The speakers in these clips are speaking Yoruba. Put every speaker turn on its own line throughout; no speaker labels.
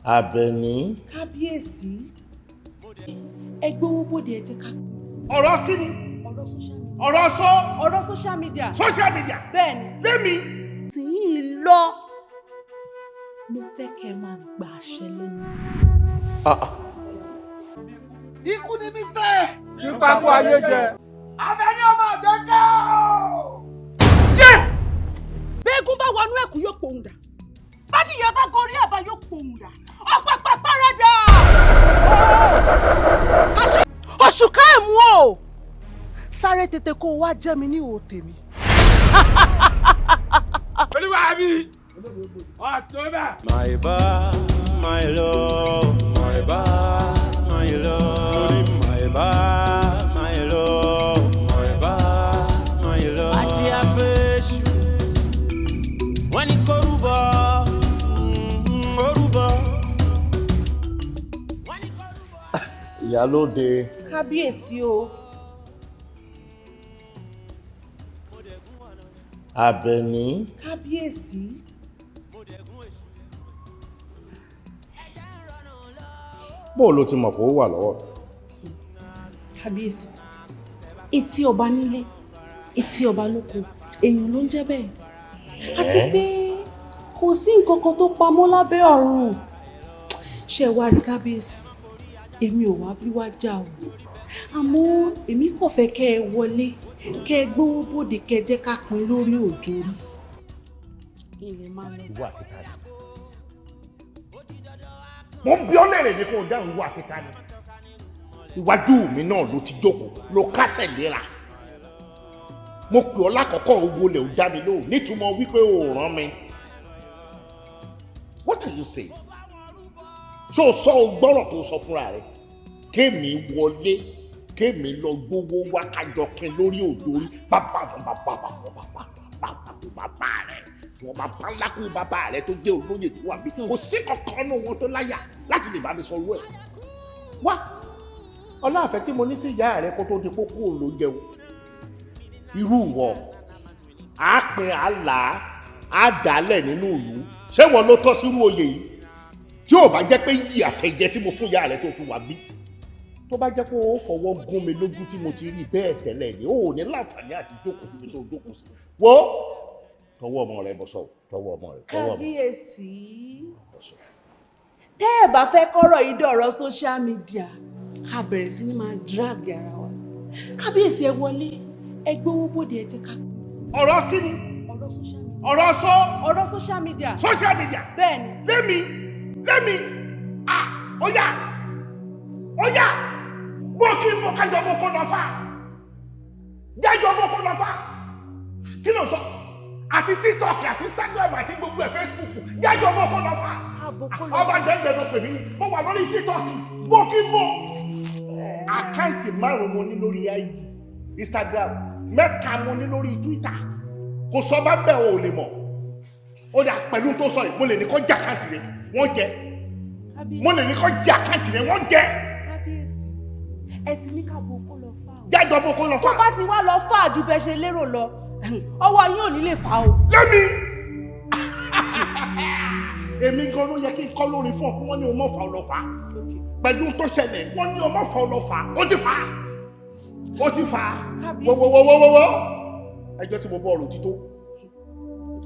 Àbẹ̀ní.
Kábíyèsí, ẹ gbówó bóde, ẹ jẹ́ ká.
Ọ̀rọ̀ kí ni?
Ọ̀rọ̀ social media.
Ọ̀rọ̀ sọ.
Ọ̀rọ̀ social media.
Social media.
Bẹ́ẹ̀ni.
Lémi.
Tí yìí lọ, mo fẹ́ kẹ́ ẹ máa gba àṣẹ lẹ́nu.
Ikú ni mí sẹ́.
Kí pákó ayé jẹ.
Àbẹ̀ní ọmọ àgbẹ̀kẹ́ o.
Bẹ́ẹ̀gùn bá wọnú ẹ̀kú yóò pohùn dà. Bádìyẹ bá gorí àbá yóò pohùn dà. Ọ̀pàpà paradà. Oṣù káàmù o. Sáré tètè kó o wá jẹ́ mi ní ìhò tèmi.
Olúwa mi ọ̀tún bẹ́ẹ̀.
My ba, my love, my ba, my love, my ba, my love, my ba, my love. Adé afẹ́ṣù, wọ́n ní kó rúbọ, ó rúbọ.
Ìyálóde.
Kábíyèsí o.
Àbẹ̀ní.
Kábíyèsí.
Bó o ló ti mọ̀ pé ó wà lọ́wọ́?
Kábíyèsí, etí ọba nílé, etí ọba lóko, èèyàn ló ń jẹ́ bẹ́ẹ̀. Àti pé kò sí nǹkan kan tó pamọ́ lábẹ́ ọ̀run. Ṣé ẹ wá rí kábíyèsí, èmi ò wá bí wá já o. Àmọ́ èmi kò fẹ́ kẹ́ ẹ wọlé, kẹ́ ẹ gbówó bóde, kẹ́ ẹ jẹ́ ká pín lórí òjòrí. Ilẹ̀ máa lọ.
Ìwọ àti ta ni? Mo ń bi ọ́ léèrè ní kó o dáhùn, ìwọ àti ta ni? Iwájú mi náà ló ti jókòó, ló kásẹ̀ léra. Mo pè ọ́ lákọ̀ọ́kọ́, owó lè já mi lóhùn nítumọ̀ wípé o ò rán mi. What are you saying? Ṣé o sọ o gbọ́rọ̀ tó sọ fúnra rẹ̀? Kémi wọlé, kémi lọ gbowó wá kájọ pin lórí òdòrí bàbá bàbá bàbá bàbá bàbá bàbá rẹ̀. Wọ́n bàbá ńlá kú bàbá rẹ̀ tó jẹ́ olóyè tó wà bí. Kò sí kankan nù wọn tó láyà láti lè bá mi sọ orú ẹ̀. Wá, ọláàfẹ́ tí mo ní sí ìyá rẹ̀ kó tó di kókó ló ń jẹun. Irú wọ, á pin àlá, á dálẹ̀ nínú ìlú. Ṣé wọ́n ló tọ́ sírú oyè yìí? Tí ò bá jẹ́ pé yí àtẹ̀jẹ tí mo fún ìyá rẹ̀ tó fi wà bí. Tó bá jẹ́ pé ó fọwọ́ gún mi lójú tí mo ti rí bẹ́ẹ̀ tẹ́lẹ̀ ni, ó ò ní láǹfààní àti jókòó síbi tó jókòó sí. Wo, tọwọ́ ọmọ rẹ bọ̀ sọ, tọwọ́ ọmọ rẹ, tọwọ́ ọmọ.
Kábíyèsí, tẹ́ ẹ bá fẹ́ kọ́rọ̀ yìí dọ̀rọ̀ social media, ká bẹ̀rẹ̀ sí ní máa drag ara wa. Kábíyèsí, ẹ wọlé, ẹ gbówó bóde, ẹ jẹ́ ká.
Ọ̀rọ̀ kí ni?
Ọ̀rọ̀ social media.
Ọ̀rọ̀ sọ.
Ọ̀rọ̀ social media.
Social media.
Bẹ́ẹ̀ni.
Lémi, lémi, ah, ó yá, ó yá, bó kí n bó kájọ bó kó lọ fà, jájọ bó kó lọ fà, kí ló sọ? Àti TikTok àti Instagram àti gbogbo ẹ̀ Facebook, jájọ bó kó lọ fà. Ọba gbẹ̀ngbẹ̀ ló pè mí ni, mo wà lórí TikTok, bó kí n bó. Àkáǹtì 5 mo ní lórí IG, Instagram, 3 mo ní lórí Twitter. Kò sọ bá bẹ́ẹ̀ o lè mọ̀. Ó dà pẹ̀lú tó sọ yìí, mo lè ní kó jẹ́ àkáǹtì rẹ̀, wọ́n jẹ. Mo lè ní kó jẹ́ àkáǹtì rẹ̀, wọ́n jẹ.
Kábíyèsí, ẹ ti ní ká bo kó lọ fà o.
Jájọ bó kó lọ fà.
Tó bá ti wá lọ fà ju bẹ́ẹ̀ ṣe lérò lọ, ọwọ́ yín ò ní lè fà o.
Lẹ́mi! Èmi gan ló yẹ kí n kọ́ lórí fún ọ pé wọ́n ní o mọ̀ fà ọ lọ fà. Pẹ̀lú tó ṣẹlẹ̀, wọ́n ní o mọ̀ fà ọ lọ fà. Ó ti fà. Ó ti fà. Wọ́wọ́wọ́wọ́wọ́. Ẹjọ́ tí mo bọ́ ọ̀rọ̀ tító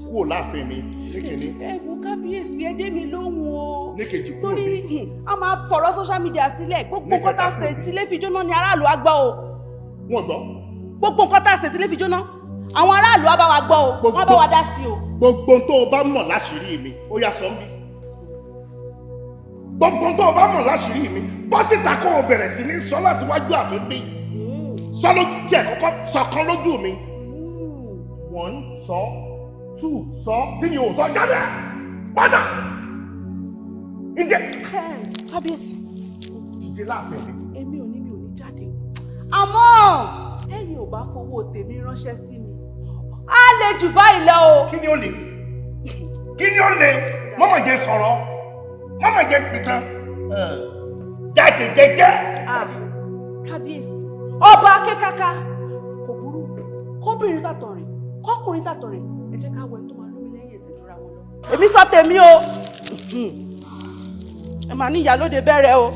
kúrò láàfin mi ní kìíní.
Ẹ wo kábíyèsí, ẹ dé mi lóhùn o.
Ní kejì kúrò bí.
Torí a máa fọ̀rọ̀ social media sílẹ̀, gbogbo nǹkan tá a ṣe tí lè fi jóná ni aráàlú á gbọ́ o.
Wọ́n gbọ́.
Gbogbo nǹkan tá a ṣe tí lè fi jóná, àwọn aráàlú á bá wa gbọ́ o, wọ́n á bá wa dá sí o.
Gbogbo tó o bá mọ̀ láṣìírí mi, ó yá sọ mí. Gbogbo tó o bá mọ̀ láṣìírí mi, bọ́ síta kó o bẹ̀rẹ̀ sí ní sọ láti wájú àfin bí. Sọ lójú tiẹ̀ kọ́kọ́ sọ̀kan lójú mi. 1 sọ, 2 sọ, tí ni o sọ jáde padà. Ǹjẹ́.
Kábíyèsí.
Dìde láàfin mi.
Èmi ò ní mi ò ní jáde o. Àmọ́ ẹ̀yin ò bá fowó tèmi ránṣẹ́ sí mi, á lè jù báyìí lọ o.
Kí ni ó lè? Kí ni ó lè? Mọ́mọ̀ jẹ́ sọ̀rọ̀, mọ́mọ̀ jẹ́ pìtàn, jáde jẹ́jẹ́.
Kábíyèsí, ọba akékaka kò burú, kóbìnrin tàtọ̀ rìn, kọkùnrin tàtọ̀ rìn, ẹ jẹ́ ká wọ ẹni tó máa lómi lẹ́yìn ẹsẹ̀ jura wọn lọ. Èmi sọ tèmi o. Ẹ máa ní ìyálóde bẹ̀rẹ̀ o.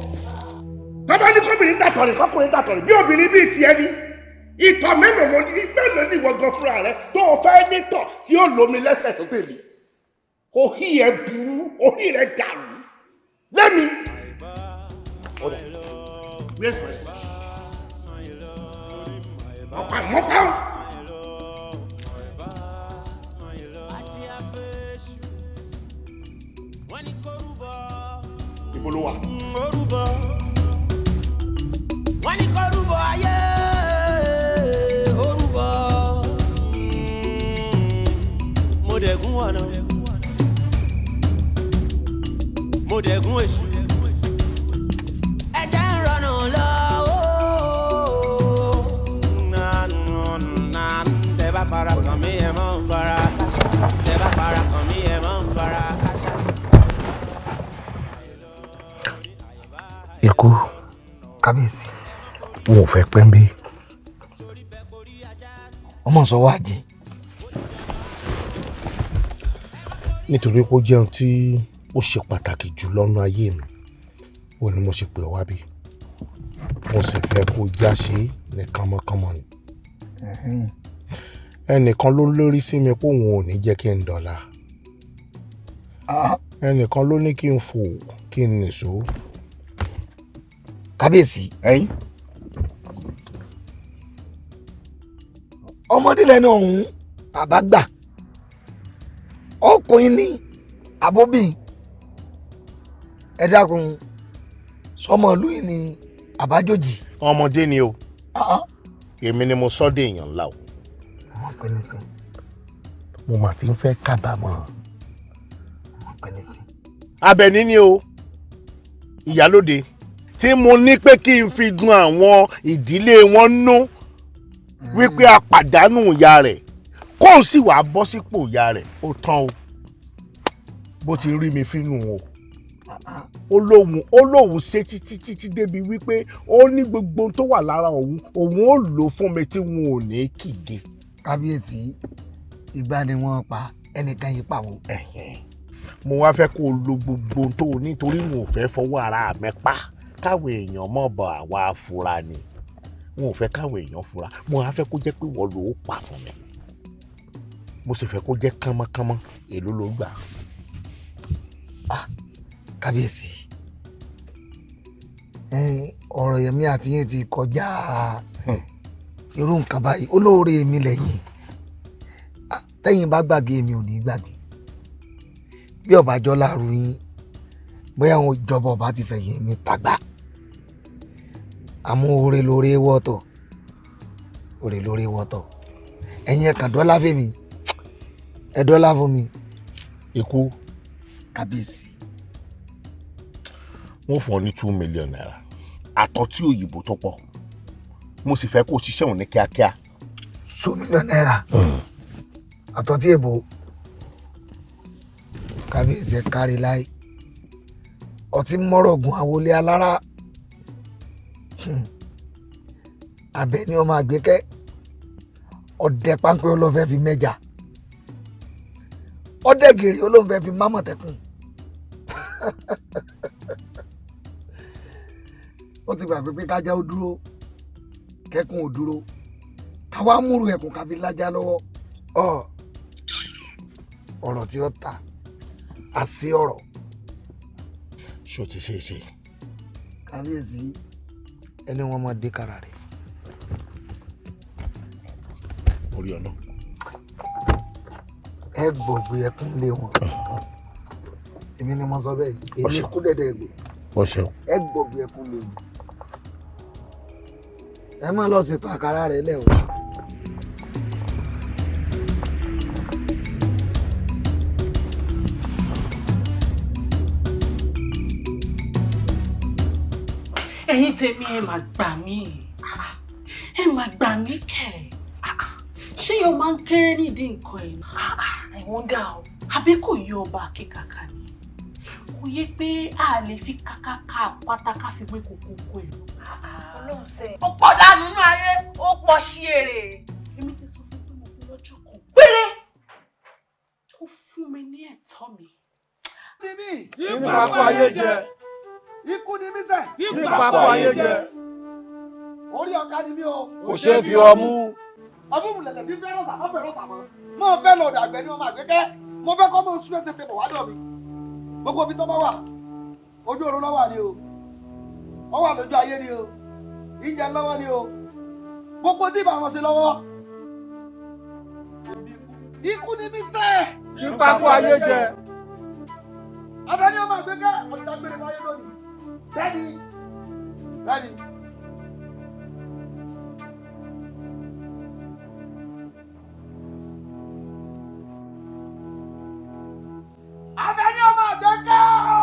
Tọ́ba ní kóbìnrin dàtọ̀rìn kọ́kùnrin dàtọ̀rìn bí obìnrin bíi tiẹ̀ ni. Ìtọ̀ mélòó ló ní mélòó ní ìwọ gan fúnra rẹ tó o fẹ́ nítọ̀ tí ó lomi lẹ́sẹ̀ tó tèmi. Orí ẹ burú, orí rẹ dàrú. Lẹ́mi. Ọ̀dà, where's my speech? Mọ̀pá mọ̀pá. Ibo ló wà?
Wọ́n ní kó rúbọ ayé, ó rúbọ. Mo dẹ̀gún ọ̀nà, mo dẹ̀gún èṣù. Ẹ̀jẹ̀ ń rọnà lọ. Tẹ bá fara kàn mí ẹ̀ mọ́ ń fara káṣá. Tẹ bá fara kàn mí ẹ̀ mọ́ ń fara káṣá.
Ikú
kábíyèsí
wọn ò fẹ́ pẹ́ ń bí.
Ọmọ sọ wá jẹ.
Nítorí pé ó jẹun tí ó ṣe pàtàkì jù lọ́nà ayé mi, ó ní mo ṣe pè wá bí. Mo sì fẹ́ kó já ṣe ní kánmọ́kánmọ́ ni. Ẹnìkan ló lórí sí mi pé òun ò ní jẹ́ kí n dọ̀la. Ẹnìkan ló ní kí n fò kí n nìṣó.
Kábíyèsí.
Ẹ̀yin.
Ọmọdé lẹnu ọ̀hún àbágbà ọkùnrin ní àbóbì ẹ dákun sọmọ ìlú yìí ní àbájòjì.
Ọmọdé ni o, èmi ni mo sọ dé èèyàn ńlá o.
Ọmọ pẹ́ ní sìn.
Mo mà ti ń fẹ́ kábàámọ̀.
Ọmọ pẹ́ ní sìn.
Abẹ́ní ni o, ìyálóde tí mo ní pé kí n fi dun àwọn ìdílé wọn nú wípé a pàdánù ìyá rẹ̀ kó o sì wàá bọ́ sípò ìyá rẹ̀ ó tán o. Bó ti rí mi fínú o, ó lóun ṣe títí títí débi wípé ó ní gbogbo tó wà lára òun òun ó lò fún mi tí wọn ò ní kígbe.
Kábíyèsí, ìgbà ni wọ́n pa ẹnìkan yìí pàwọ́.
Mo wá fẹ́ kó o lo gbogbo tó o nítorí wọn ò fẹ́ fọwọ́ ara mi pa káwọn èèyàn mọ̀ bọ̀ àwa fura ni. Wọn ò fẹ́ káwọn èèyàn fura. Mo wá fẹ́ kó jẹ́ pé wọ́n lò ó pa fún mi. Mo sì fẹ́ kó jẹ́ kánmọ́kánmọ́. Èló ló gbà?
Kábíyèsí, ọ̀rọ̀ yẹmi àti yín ti kọjá irú nǹkan báyìí. Olóore mi lẹ́yìn, tẹ́yìn bá gbàgbé mi ò ní gbàgbé. Bí ọ̀bàjọ́ láàrú yín, bóyá àwọn ìjọba ọba ti fẹ̀yìn mi tàgbà. Àmọ́ oore lóore wọ́tọ̀, oore lóore wọ́tọ̀. Ẹ̀yin ẹ̀ kàn dọ́là fún mi, ẹ̀ dọ́là fún mi.
Ikú.
Kábíyèsí.
Wọ́n fún ọ ní 2 million naira àtọ̀tí òyìnbó tó pọ̀. Mo sì fẹ́ kó o ṣiṣẹ́ òun ní kíákíá.
2 million naira àtọ̀tí èbó. Kábíyèsí ẹ kárí láì. Ọtí mọ́rọ̀gùn àwọlé alára. Àbẹ̀ní ọmọ àgbékẹ́ ọdẹ páńpẹ́ olóńfẹ́ fi mẹ́ja, ọdẹ gèrè olóńfẹ́ fi mámọ̀tẹ́kùn. Ó ti gbàgbé pé kájá ó dúró, kẹ́kùn ó dúró, káwá múrù ẹkùn kábí lájá lọ́wọ́. Ọ̀rọ̀ tí ó ta àṣì ọ̀rọ̀.
Ṣó ti ṣe é ṣe?
Kábíyèsí, ẹni wọn máa dé kára rẹ.
Orí ọ̀nà.
Ẹ gbọ̀gbé ẹkún lé wọn. Èmi ni mo sọ bẹ́ẹ̀, èmi kú dẹ̀dẹ̀ ẹ̀gbọ́. Ẹ gbọ̀gbé ẹkún lé wọn. Ẹ má lọ ṣètò àkàrà rẹ lẹ́ o.
Ẹ̀yin tèmi ẹ máa gbà mí, ẹ máa gbà mí kẹ̀. Ṣé yóò máa ń kéré nídìí nǹkan ẹ̀? I wonder o. Àbí kò yí ọba kíkàkà ni? Kò yé pé a lè fi kàkàkà pátákà fi wé kókókó ìlú.
Ọlọ́run sẹ́. Ó pọ̀ dànù nínú ayé, ó pọ̀ sí èrè.
Èmi ti sọ fún pé mo fún lọ́jọ́ kan péré. Kó fún mi ní ẹ̀tọ́ mi.
Nípa kó ayé jẹ.
Ikú ni mí sẹ̀.
Tí papọ̀ ayé jẹ.
Orí ọ̀ka ni mí o.
Kò ṣeé fi ọmú.
Ọmú mùlẹ̀lẹ̀ bí fẹ́ rọ̀ṣà, mọ́ fẹ́ rọ̀ṣà mọ́. Mọ́ fẹ́ lọ́dọ̀ àgbẹ̀ ni ọmọ àgbẹ̀kẹ́. Mo fẹ́ kọ́ mọ́ súré tètè bọ̀ wá dọ̀ mi. Gbogbo ibi tó bá wà, ojú oorun ló wà ni o. Ó wà lójú ayé ni o. Ìjẹ lọ́wọ́ ni o. Gbogbo tí ìbá wọn ṣe lọ́wọ́. Ikú ni mí sẹ́.
Tí papọ̀ ayé jẹ.
Abẹ́ni ọmọ àgbẹ̀kẹ́ ọ̀dọ̀ àgbèrè wáyé lónìí. Bẹ́ẹ̀ni. Bẹ́ẹ̀ni. Abẹ́ni ọmọ àgbẹ̀kẹ́ o.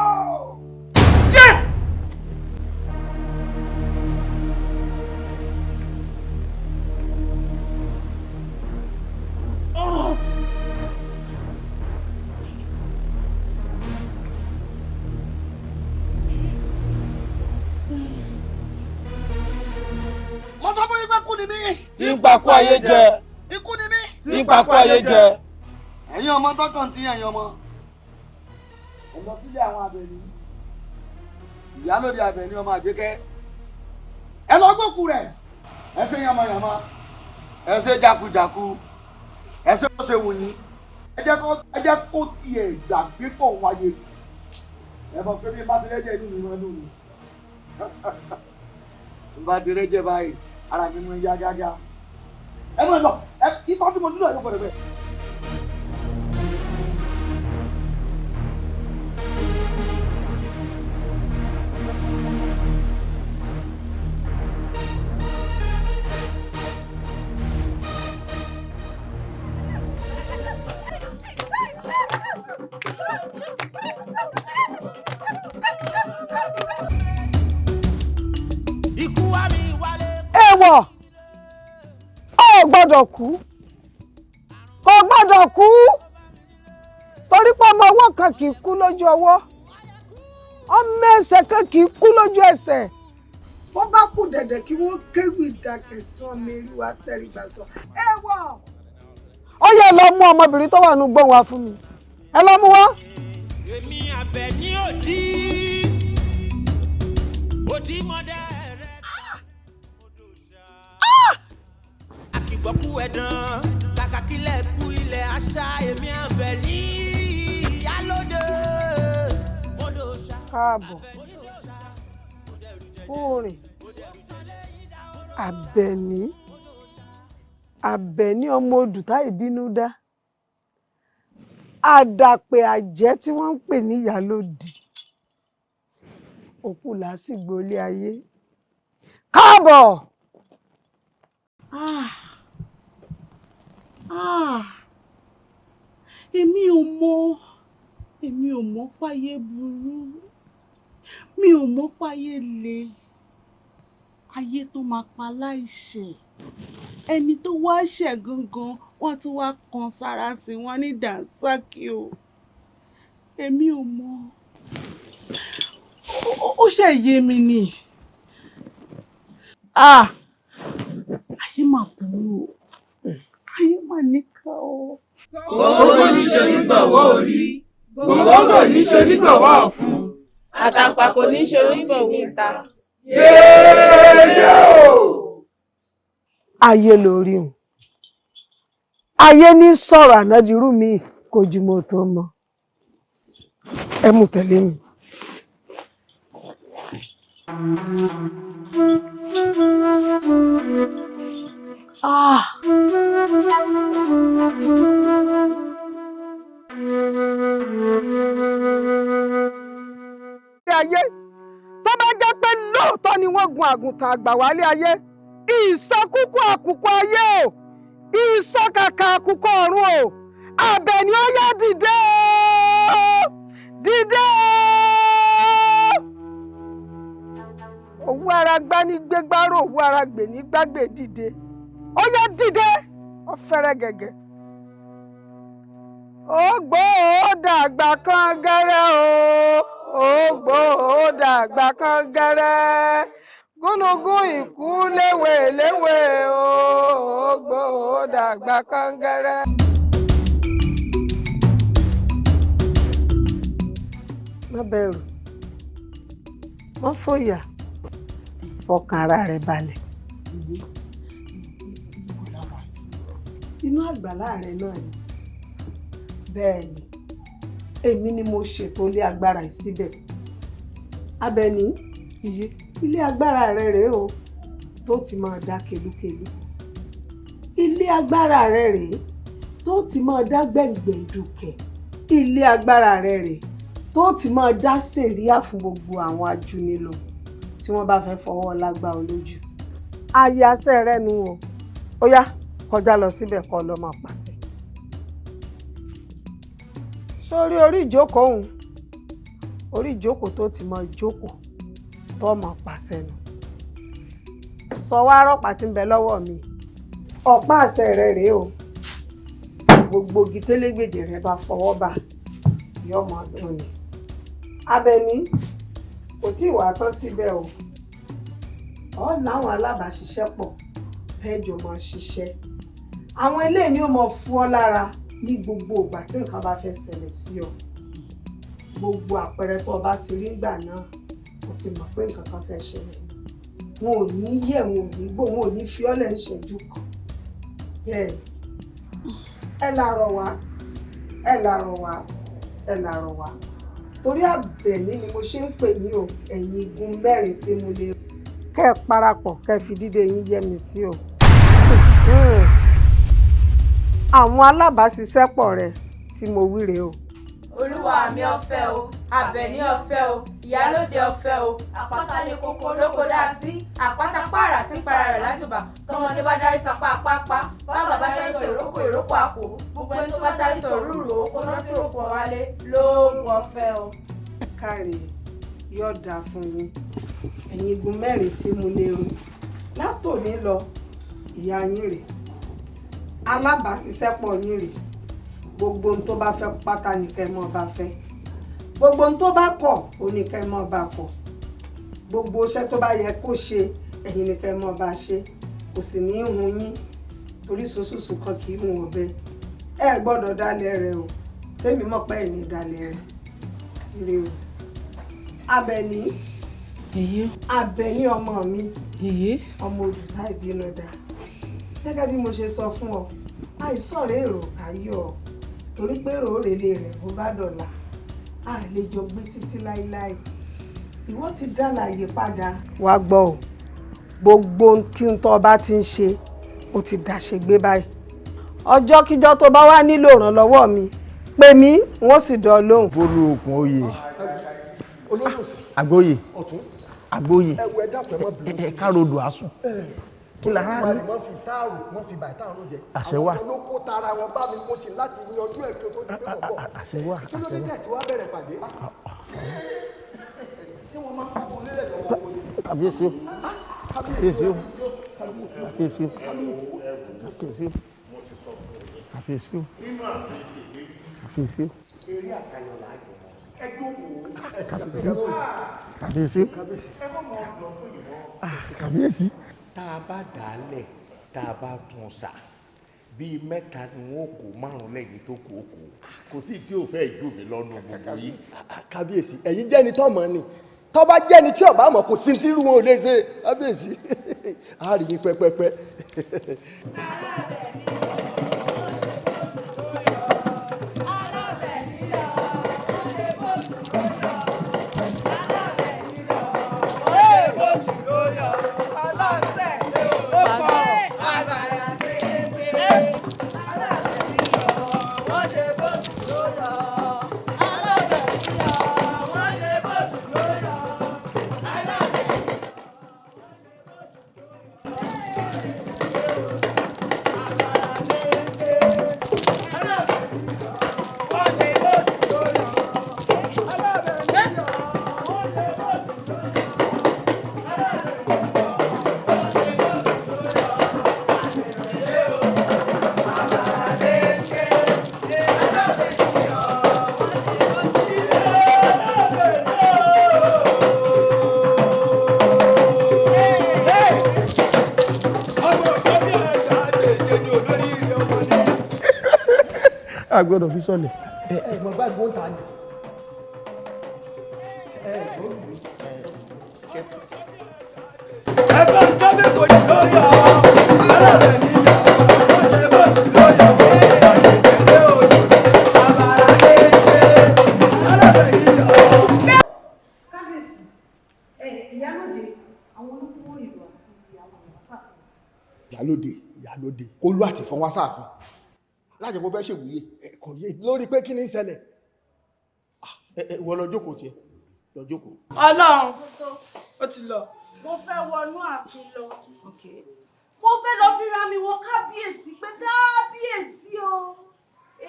Mo sọ fún yín pé kú ni mí.
Tí ń pakú ayé jẹ.
Ikú ni mí.
Tí ń pakú ayé jẹ.
Ẹ̀yin ọmọ tọkàn tí ẹ̀yin ọmọ. Ẹ lọ sílé àwọn Àbẹ̀ní. Ìyálóde Àbẹ̀ní ọmọ Àgbékẹ́. Ẹ lọ gbókù rẹ̀. Ẹ ṣe yamayama. Ẹ ṣe jakujaku. Ẹ ṣe bó ṣe wù yín. Ẹ jẹ́ kó tiẹ̀ gbàgbé pọ̀ wáyé. Ẹ mọ̀ pé bí n bá ti rẹ́jẹ̀ inú mi máa dùn mí. N bá ti rẹ́jẹ̀ báyìí, ara mi mú yá gágá. Ẹ mọ̀ lọ, ẹ ikọ́ tí mo dúró yóò gbọ́dọ̀ bẹ́ẹ̀.
Èèwọ̀, ó gbọ́dọ̀ kú, kò gbọ́dọ̀ kú, torí pé ọmọ ọwọ́ kan kì í kú lójú ọwọ́, ọmọ ẹsẹ̀ kan kì í kú lójú ẹsẹ̀. Wọ́n bá kú dẹ̀dẹ̀ kí wọ́n kéwì ìdàkẹ̀sán mi rí wa tẹrígbà sọ. Èèwọ̀, ó yẹ lọ mú ọmọbìnrin tó wà nù gbọ̀n wá fún mi, ẹ lọ mú wá.
Èmi Àbẹ̀ní òdì òdì mọ́dẹ́ rẹ̀ akígbọ́kú ẹ̀dán kàkà kílẹ̀ kú ilẹ̀ àṣà èmi Àbẹ̀ní ìyálóde mọ́dọ̀ṣà.
Káàbọ̀ orin Àbẹ̀ní Àbẹ̀ní ọmọ odù táì bínú dá, àdàpè àjẹ́ tí wọ́n ń pè ní ìyálóde, òkú làásìgbò ilé ayé. Káàbọ̀.
Ah. Ah. Èmi ò mọ̀ páyé burú, mi ò mọ̀ páyé le, ayé tó máa pa láìṣẹ̀, ẹni tó wá ṣẹ̀ gangan wọ́n tún wá kan sára sí wọn ní dànsákì o. Èmi ò mọ̀, ó ṣe yé mi ni. Ah, ayé mà burú o, ayé mà níkà o.
Gbogbo ní ṣe onígbọ̀wọ́ orí, gbogbo ní ṣe onígbọ̀wọ́ ọ̀fun,
àtàǹpàkò ní ṣe onígbọ̀wọ́ ìta.
Yéèyé o!
Ayé lórí òun, ayé ní sọ̀rọ̀ ànádirú mi kò ju mo tó mọ. Ẹ mú tẹ̀lé mi.
Ah.
Ayé tó bá jẹ́ pé lóòótọ́ ni wọ́n gun àgùntàn àgbà wálé ayé, ìsọkúkú àkùkọ ayé o, ìsọkàkà àkùkọ ọ̀run o, Àbẹ̀ní ó yá dìde o, dìde o. Òwú ara gbá ní gbégbárò, òwú ara gbè ní gbágbé dìde, ó yá dìde, ó fẹ́rẹ́ gẹ̀gẹ̀. Ó gbó ó dàgbà kan gẹ́rẹ́ o, ó gbó ó dàgbà kan gẹ́rẹ́, gúnugún ìkú léwé léwé o, ó gbó ó dàgbà kan gẹ́rẹ́. Má bẹ̀rù, Wọ́n fòyà, fọkàn ara rẹ̀ balẹ̀. Inú àgbàlá rẹ náà ni. Bẹ́ẹ̀ ni, èmi ni mo ṣètò ilé agbára yìí síbẹ̀. Abẹ́ní, ilé agbára rẹ rèé o, tó ti máa dá kelúkelú. Ilé agbára rẹ rèé tó ti máa dá gbẹ̀ngbẹ̀dùkẹ̀. Ilé agbára rẹ rèé tó ti máa dá sẹ̀ríà fún gbogbo àwọn ajúnilọ tí wọ́n bá fẹ́ fọwọ́ lágbá ọ lójú. Ayé asẹ́ rẹ nu o. Ó yá, kọjá lọ síbẹ̀ kó lọ máa pàṣẹ. Sórí orí ìjókòó òun, orí ìjókòó tó ti máa jókòó tó máa pàṣẹ nù. Sọ wá rọ́pàá tí ń bẹ lọ́wọ́ mi. Ọ̀pá àṣẹ rẹ rèé o. Gbogbo igi télégbèdè rẹ bá fọwọ́ bà yóò máa dùn ni. Abẹ́ní, kò tí ì wá tán síbẹ̀ o. Ọ̀ láwọn alábàáṣiṣẹ́pọ̀ tẹ́jọ máa ṣiṣẹ́. Àwọn eléyìí ni ó máa fún ọ lára ní gbogbo ìgbà tí nǹkan bá fẹ́ ṣẹlẹ̀ sí ọ. Gbogbo àpẹẹrẹ tó o bá ti rí ìgbà náà, o ti mọ̀ pé nǹkan kan fẹ́ ṣẹlẹ̀. Wọn ò ní yẹ̀, wọn ò ní gbò, wọn ò ní fi ọ́ lẹ̀ ń ṣẹ́jú kan. Bẹ́ẹ̀ ni, ẹ làrọ̀ wá, ẹ làrọ̀ wá, ẹ làrọ̀ wá. Torí Àbẹ̀ní ni mo ṣe ń pè ní o, ẹ̀yin igun mẹ́rin tí mo lè. Kẹ́ ẹ parapọ̀, kẹ́ ẹ fi dídé yín yẹ́ mi sí o. Àwọn alábàáṣiṣẹ́pọ̀ rẹ tí mo wí rèé o.
Olúwa mi ọ̀fẹ́ o, Àbẹ̀ní ọ̀fẹ́ o, ìyálóde ọ̀fẹ́ o, àpáta lè koko lóko dá sí, àpáta pààrà tí ń para rẹ̀ lájùbà, tọmọdé bá dárí sapá apápá, bàgbà bá sáré sọ ìrókò ìrókò àpò, gbogbo ẹni tó bá sáré sọ rúrò oko náà tí rògbò wálé lóògùn ọ̀fẹ́ o.
Káre, yóò dáa fún yín. Ẹ̀yin igun mẹ́rin tí mo lè rò látòní lọ, ìyá yín rèé, alábàáṣiṣẹ́pọ̀ yín rèé. Gbogbo ohun tó bá fẹ́ pátá ni kẹ́ mọ́ bá fẹ́, gbogbo ohun tó bá kọ̀ ó ní kẹ́ mọ́ bá kọ̀, gbogbo iṣẹ́ tó bá yẹ kó ṣe ẹ̀yin ni kẹ́ mọ́ bá ṣe. Kò sì ní í hun yín, torí sùsùsù kan kì í hun ọ̀bẹ. Ẹ gbọ́dọ̀ dalẹ̀ rẹ o, tèmi mọ̀ pé ẹ̀ ní dalẹ̀ rẹ ire o. Abẹ́ní, Abẹ́ní ọmọ mi, ọmọ òdùtá ìbínú dá. Gẹ́gẹ́ bí mo ṣe sọ fún ọ, àìsàn rẹ̀ èrò káyọ̀ ọ, torí pé èrò òrèlè rẹ̀ bó bá dọ̀la, a lè jọ gbé títí láéláé. Ìwọ ti dá láàyè padà. Wá gbọ́ o, gbogbo kí n tó bá ti ń ṣe, o ti dàṣe gbé báyìí. Ọjọ́kíjọ́ tó bá wá nílò ìrànlọ́wọ́ mi, pè mí, wọ́n sì dán lóhùn.
Bólú okùn oyè, àgbóyè, àgbóyè, ẹ károdò àsùn. Kí lára rí?
Wọ́n fi táàrù, wọ́n fi bàtà àrùn jẹ.
Àṣẹ wà.
Àwọn olóko tara wọn bá mi, mo sì láti yanjú ẹ̀ kí o tó di pé mò ń bọ̀.
Àṣẹ wà.
Kí ló dé tẹ̀ tí wàá bẹ̀rẹ̀ pàdé? Tí wọ́n máa ń fọwọ́ lélẹ̀ lọ́wọ́ wọn ni.
Kàbíyèsí o. Kàbíyèsí o. Kàbíyèsí o. Kàbíyèsí o. Kàbíyèsí o. Kàbíyèsí o.
Eré àtayọ̀ là á jọ mọ́. Ẹ jókòó.
Kàbíyèsí o. Kàbíyèsí o.
Ẹ má mọ̀ ọ́ lọ fún ìwọ.
Kàbíyèsí.
Tá a bá dà á lẹ̀, tá a bá tún sà, bíi mẹ́ta ni wọ́n kó, márùn lẹ́yìn tó kó kó. Kò sí tí ò fẹ́ jù mí lọ́nu gbogbo yìí.
Kábíyèsí, ẹ̀yin jẹ́ni tó mọ̀ ni. Tó bá jẹ́ni tí ọ̀bá mọ̀, kò sí tí irú wọn ò lè ṣe. Kábíyèsí, a rí yín pẹ́pẹ́pẹ́.
A gbọ́dọ̀ fi sọlẹ̀.
Ẹ̀gbọ́n gbàgbọ́ ń ta ni. Ẹ̀gbọ́n mi.
tíkẹ́ẹ̀tì.
Ẹgbẹ́ nǹkan kò ní lóyọ̀ alábẹ̀ níyọ̀ ó ṣe bó ti lóyọ̀ ìṣẹ̀lẹ̀ òjò àbàrà kékeré alábẹ̀ níyọ̀.
Kábíyèsí, ẹ ìyálòde àwọn olókùnwó ìlú àti àwọn èèyàn sáfún.
Ìyálóde, ìyálóde kó lú àti fọn wá sáàfin láti bó fẹ́ ṣèwúyè.
Kò yé lórí pé kí ni ń ṣẹlẹ̀.
Ìwọ lọ jókòó tiẹ̀, lọ jókòó.
Ọlọ́run
ó ti lọ.
Mo fẹ́ wọnú ààfin lọ. Mo fẹ́ lọ fira mi wo kábíyèsí pé kábíyèsí o,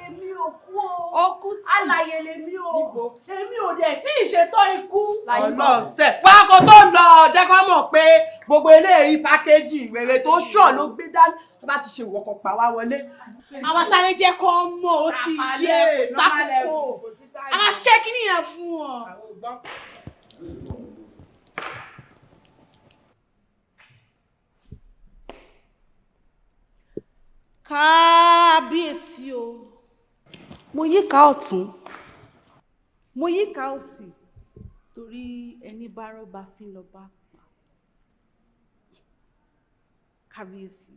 èmi ò kú o.
Ó kú tì.
Alàyè lèmi o. Èmi ò dẹ̀ tí ì ṣetán ikú.
Ọlọ́sẹ̀ fáko tó ń lọ jẹ́ kó mọ̀ pé gbogbo eléyìí pákéjì ìwèrè tó ṣọ̀ ló gbé dání tó bá ti ṣe ìwọ̀kọ̀ pa wá wọlé.
Àwọn sáré jẹ́ kó mọ̀ ó ti yẹ sákòókò. Àwọn ṣé kí nìyẹn fún ọ. Kábíyèsí o, mo yíká ọ̀tún, mo yíká òsì, torí ẹni bá rọ́bà fín lọ bá pa. Kábíyèsí,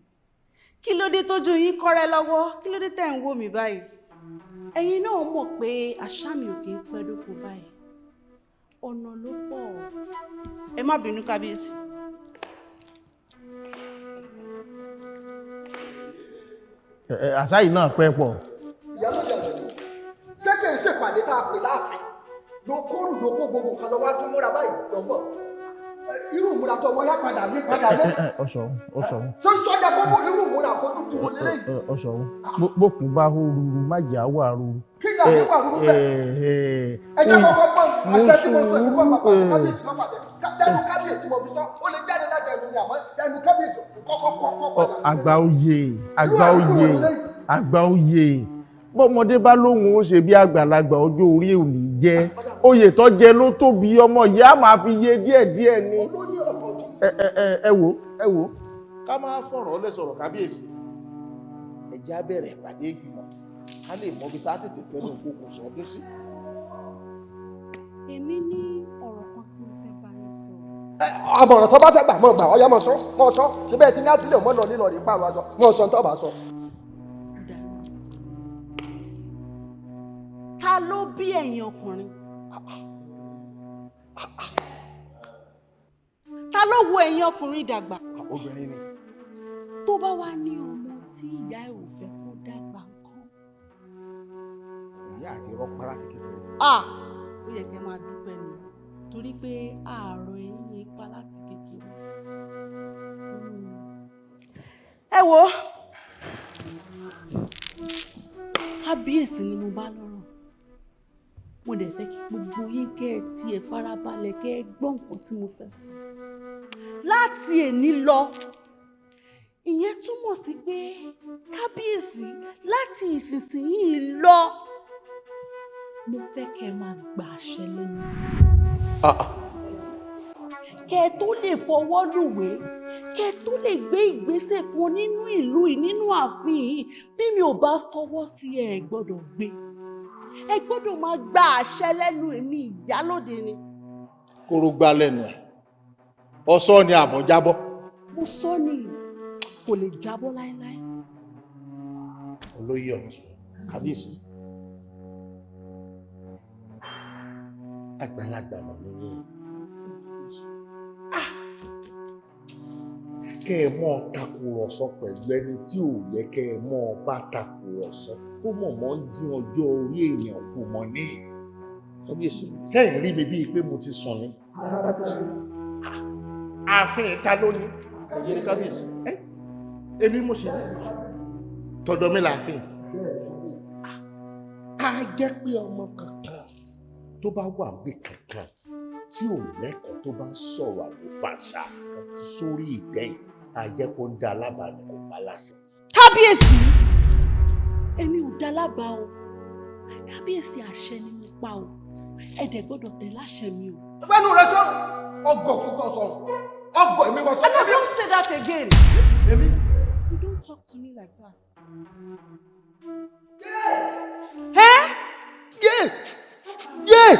kí ló dé tójú yín kọ́rẹ́ lọ́wọ́? Kí ló dé tẹ̀ ń wò mí báyìí? Ẹ̀yin náà mọ̀ pé àṣà mi ò kì í pẹ́ dóko báyìí, ọ̀nà ló pọ̀. Ẹ má bínú kábíyèsí.
Àṣà yìí náà pẹ́ pọ̀.
Ìyálóde Àbẹ̀ní, ṣé kì í ṣèpàdé tá a pè láàfin ló kóòrù ló kó gbogbo nǹkan lọ́wọ́ tó múra báyìí lọ́nbọ̀ irú ìmúra tó wọ́n yá padà ní padà lé.
Ọ̀sọ̀ ọ̀sọ̀.
Sọ sọ́jà kó mú irú ìmúra kó tún dìbò lélẹ̀ yìí.
Ọ̀sọ̀ bókun bá hó ruru má jẹ́ àwọ̀ ruru.
Kí ni àwọ̀ ruru bẹ́ẹ̀? Ẹ jẹ́ kọ́kọ́ gbọ́ àṣẹ tí mo sọ èmi kọ́ pàpà kábíyèsí lọ́pàá lẹ́nu kábíyèsí mo fi sọ ó lè jáde láti ẹnu mi àmọ́ ẹnu kábíyèsí kọ́kọ́ kọ́kọ́ padà sí.
Àgbà oyè, àgbà oyè, àgbà oyè, bọ́mọdé bá lóhùn ó ṣe bí àgbàlagbà ọjọ́ orí ò ní jẹ́ oyè tó jẹ ló tóbi ọmọ yìí á máa fi yé díẹ̀ díẹ̀ ni. Ẹ wò, ẹ wò, ká máa fọ̀rọ̀ lẹ̀ sọ̀rọ̀ kábíyèsí, ẹ jẹ́ á bẹ̀rẹ̀ ìpàdé ìgbìmọ̀ ká lè mọ ibi tá a tètè fẹ́nu kókò sọdún sí.
Èmi ní ọ̀rọ̀ kan tí mo fẹ́ bá yín sọ.
Àmọ̀ràn tó bá fẹ́ gbà mọ̀ gbà ọ̀yá mọ̀ sọ mọ̀ sọ síbẹ̀ tí ní àtúlẹ̀ mọ̀ lọ nílò rí pàrọ̀ aṣọ mọ̀ sọ tó bá sọ.
Ta ló bí ẹ̀yin ọkùnrin? Ta ló wo ẹ̀yin ọkùnrin dàgbà?
Obìnrin ni.
Tó bá wá ní ọmọ tí ìyá ẹ̀ ò fẹ́ kó dàgbà ńkọ́?
Ìyá àti rọpárá ti kékeré.
Ó yẹ kẹ́ máa dúpẹ́ ni, torí pé àárọ̀ eyín yẹn pa láti kékeré. Ẹ wo, kábíyèsí ni mo bá lọ́rọ̀. Mo dẹ̀ fẹ́ kí gbogbo yín kẹ́ ẹ tiẹ̀ farabalẹ̀ kẹ́ ẹ gbọ́ nǹkan tí mo fẹ́ sọ. Láti èní lọ, ìyẹn túmọ̀ sí pé kábíyèsí láti ìsinsìnyí lọ, mo fẹ́ kẹ́ ẹ máa gba àṣẹ lẹ́nu. Kẹ́ ẹ tó lè fọwọ́ lùwé, kẹ́ ẹ tó lè gbé ìgbésẹ̀ kan nínú ìlú yìí, nínú ààfin yìí, bí mi ò bá fọwọ́ sí ẹ gbọ́dọ̀ gbé. Ẹ gbọ́dọ̀ máa gba àṣẹ lẹ́nu èmi ìyálóde ni.
Kóró gbá lẹ́nu ẹ̀, ọ̀sọ́ ni àbọ̀ jábọ́.
Mo sọ ni, kò lè jábọ́ láéláé.
Olóyè ọ̀tún, kábíyèsí. Àgbàlagbà mọ̀ nínú. Kẹ́ ẹ mọ́ takùrọ̀sọ pẹ̀lú ẹni tí ò yẹ kẹ́ ẹ mọ́ bá takùrọ̀sọ, ó mọ̀ mọ́ ń dín ọjọ́ orí èèyàn kù mọ́ ní. Sẹ́yìn rí mi bíi pé mo ti sùn ni. Ààfin ìta ló ní. Ẹ̀yin ni kábíyèsí. Èmi mo ṣe tọ̀dọ̀ mi láàfin. Á jẹ́ pé ọmọ kankan tó bá wà bí kankan tí ò lẹ́kọ̀ọ́ tó bá ń sọ̀rọ̀ àlùfàǹṣà sórí ìtẹ́ yìí, á jẹ́ kó ń dá alábàá ni kò bá láṣẹ.
Kábíyèsí, èmi ò dá lábàá o. Kábíyèsí, àṣẹ ni mo pa o. Ẹ dẹ̀ gbọ́dọ̀ tẹ̀ láṣẹ mi o.
Ẹnu rẹ sọ, ọgọ fún tọ sọ, ọgọ èmi mọ sọ.
No, don't say that again.
Èmi.
You don't talk to me like that. Yeah.
Yeah. Yeah.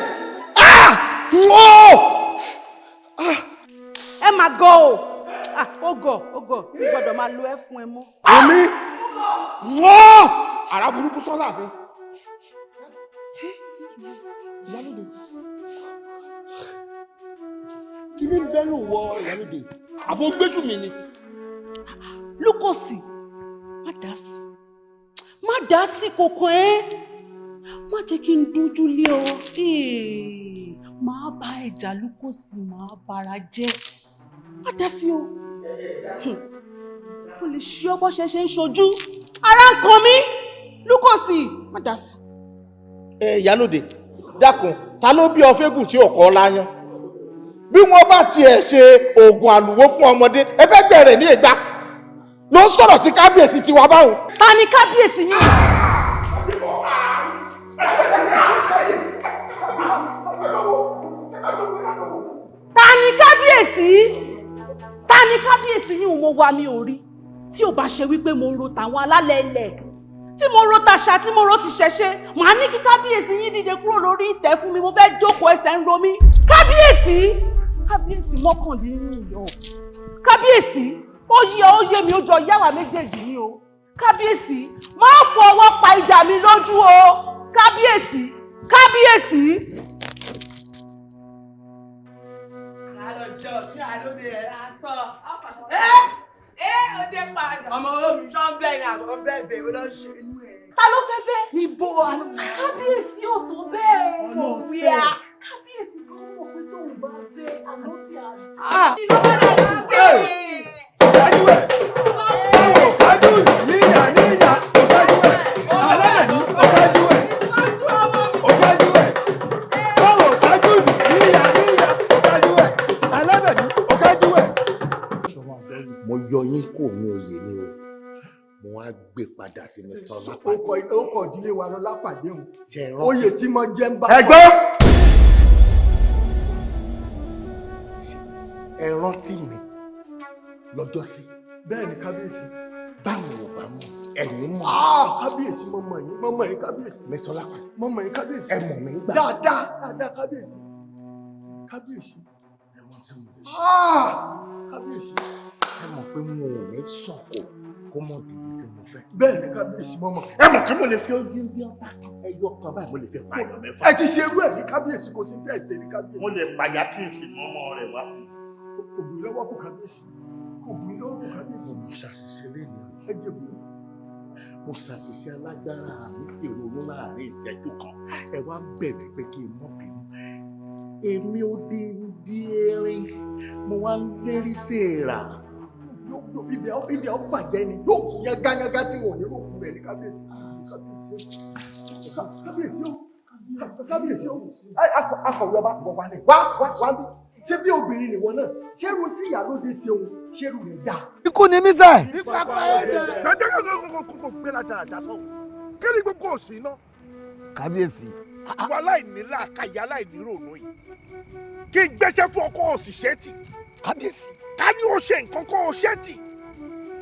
Ah! Oh! Ah!
mà gọ̀ o. Ó gọ̀ ó gọ̀, mi gbọ́dọ̀ máa lo ẹ́ fún ẹ mọ́.
Èmi wọ́n àrà burúkú sọ́lá àfin. Ìyálóde, kí ni bẹ́ẹ̀ ló wọ ìyálóde? Àbò gbésù mi ni.
Lukosi, má dá sí, má dá sí kòkó ẹ́, má jẹ́ kí n dojú lé ọ. Máa bá ẹja Lukosi, máa bára jẹ́, má dá sí o. Mo lè ṣe ọ bó ṣe ṣe ń ṣojú, ara ń kan mí. Lukosi, má dá sí.
Ẹ ìyálóde, dákun, ta ló bí ọfẹ́gùn tí ọkọ̀ láyán? Bí wọ́n bá tiẹ̀ ṣe oògùn àlùwò fún ọmọdé, ẹ fẹ́ bẹ̀rẹ̀ ní ìgbà ló ń sọ̀rọ̀ sí kábíyèsí tiwa báwọn.
Ta ni kábíyèsí yín? Ta ni kábíyèsí? Ta ni kábíyèsí yín? Mo wá mi ò rí. Tí ò bá ṣe wípé mo ro tàwọn alálẹ̀ ilẹ̀, tí mo ro tàṣà, tí mo ro ti ṣẹ̀ṣe, màá ní kí kábíyèsí yín dìde kúrò lórí ìtẹ́ fún mi. Mo fẹ́ jókòó, ẹsẹ̀ ń ro mí. Kábíyèsí, kábíyèsí mọ́kàndínlẹ́yìn, kábíyèsí, ó yẹ ó yé mi, ó jọ yáwà méjèèjì ni o. Kábíyèsí, má fọwọ́ pa ìjà mi lójú o. Kábíyèsí, kábíyèsí.
Àlọ́jọ́ tí àlóde ẹ̀ á sọ. Ẹ òde padà. Ọmọ omi ṣọ́ ń bẹ́ẹ̀ ni àbọ̀ bẹ́ẹ̀ bẹ́ẹ̀ ló ń ṣe inú ẹ̀.
Ta ló fẹ́ bẹ́ẹ̀? Níbo àná? Kábíyèsí ò tó bẹ́ẹ̀. Ọ̀nà kábíyèsí kan mọ̀ pé tóun bá bẹ́ẹ̀ àná bí àná.
Mo yọ yín kò ní oyè ni o, mo wá gbé padà sí Mr. Ọlápàdé.
Ó kọ ìdílé wa lọ lápàdé òun, oyè tí mo jẹ́ ń bá.
Ẹgbẹ́ ẹ rántí mi lọ́jọ́ sí.
Bẹ́ẹ̀ ni kábíyèsí.
Báwo ò bá mọ̀, ẹ̀yin mọ̀.
Kábíyèsí, mo mọ̀ yín, mo mọ̀ yín kábíyèsí.
Mr. Ọlápàdé.
Mo mọ̀ yín kábíyèsí.
Ẹ mọ̀ mí gbà.
Dáadáa dáadáa kábíyèsí. Kábíyèsí.
Ẹ mọ̀ tí mo lè ṣe.
Kábíyèsí.
Ẹ mọ̀ pé mo ò ní sọ̀kò kó mọ̀ bíbi tí mo fẹ́.
Bẹ́ẹ̀ ni kábíyèsí, mo mọ̀.
Ẹ mọ̀ kí mo lè fi ojú bí ọ̀tá ẹyọ kan báyìí, mo lè fi pààyàn mẹ́fà.
Ẹ ti ṣe irú ẹ̀ ní kábíyèsí, kò sí tẹ̀ ṣe ní kábíyèsí.
Mo lè pàyà kí n sì mọ́mọ́ rẹ̀ wá.
Kò bù lọ́wọ́ kò kábíyèsí. Kò bù lọ́wọ́ kò kábíyèsí.
Mo ṣàṣìṣe lẹ́nu.
Ẹ jẹ́ bù.
Mo ṣàṣìṣe alágbára mi sì ronú láàrin ìṣẹ́jú kan. Ẹ wá ń bẹ̀rẹ̀ pé kí n mọ̀ bínú. Èmi ò dín erin, mo wá ń lérí sí èèrà.
Ibẹ̀ ọ bàjẹ́ ni yóò yángayánga tí wọn ò ní rògbò rẹ̀ ní kábíyèsí. Kábíyèsí o, kábíyèsí o, akọ̀wé ọba wọ̀ wá ní wá wá wá bí. Ṣé bí obìnrin nìwọ náà? Ṣé irú tí ìyálóde ṣe òun, ṣé irú rẹ̀ dà?
Ikú ni mí sẹ́.
Kókó gbéra dáadáa sọ. Kí ni gbogbo òsì náà?
Kábíyèsí.
Ìwà aláìní làákàyè, aláìní rònú yìí. Kí n gbéṣẹ́ fún ọkọ òṣìṣẹ́ tì.
Kábíyèsí.
Ká ní o ṣe nǹkan kó o ṣe tì.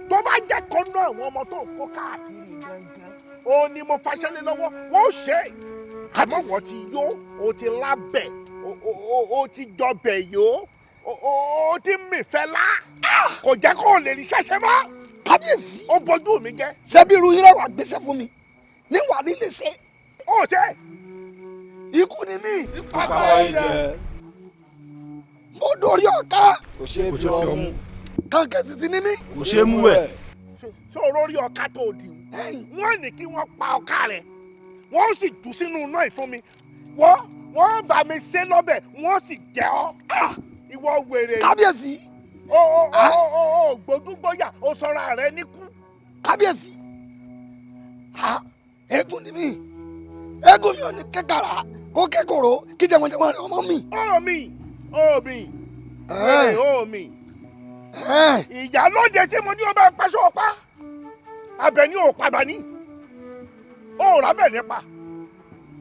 Tó bá jẹ́ kan náà àwọn ọmọ tó ń kó káàkiri gangan, ó ní mo faṣẹ́lé lọ́wọ́, wọ́n ó ṣe é. Àmọ́ wọ́n ti yó, o ti lábẹ̀, o ti jọbẹ̀ yó, o ti mìfẹ́ lá. Kò jẹ́ kó o lè rí ṣẹ́ṣẹ́ mọ́.
Kábíyèsí.
Ó bójú mi jẹ́.
Ṣé bí irú yín lẹ́wà gbéṣẹ́ fún mi? Níwà líle ṣe.
Ó ṣe.
Ikú ni mí.
Pápá ìjẹ.
Mo dorí ọ̀ká.
Kò ṣe é fi ọmú.
Kànkẹ́ sisi ni mí.
Kò ṣe é mú ẹ̀.
Ṣé o rórí ọ̀ká tó di? Wọ́n ní kí wọ́n pa ọ̀ká rẹ̀. Wọ́n sì jù sínú iná ìfún mi. Wọ́n bá mi ṣe lọ́bẹ̀, wọ́n sì jẹ ọ́. Ìwọ wèrè.
Kábíyèsí.
O gbójúgbóyà, o sọra rẹ níkú.
Kábíyèsí. Eégún ni mí. Eégún mi ò ní kékàrà kó kékòrò kí jẹmọjẹmọ rẹ ọmọ mi.
Ó mi, ó mi, ó mi. Ìyálóde tí mo ní o máa paṣọ ọ̀pá. Àbẹ̀ní ò padà ní. Ó rà bẹ̀ nípa.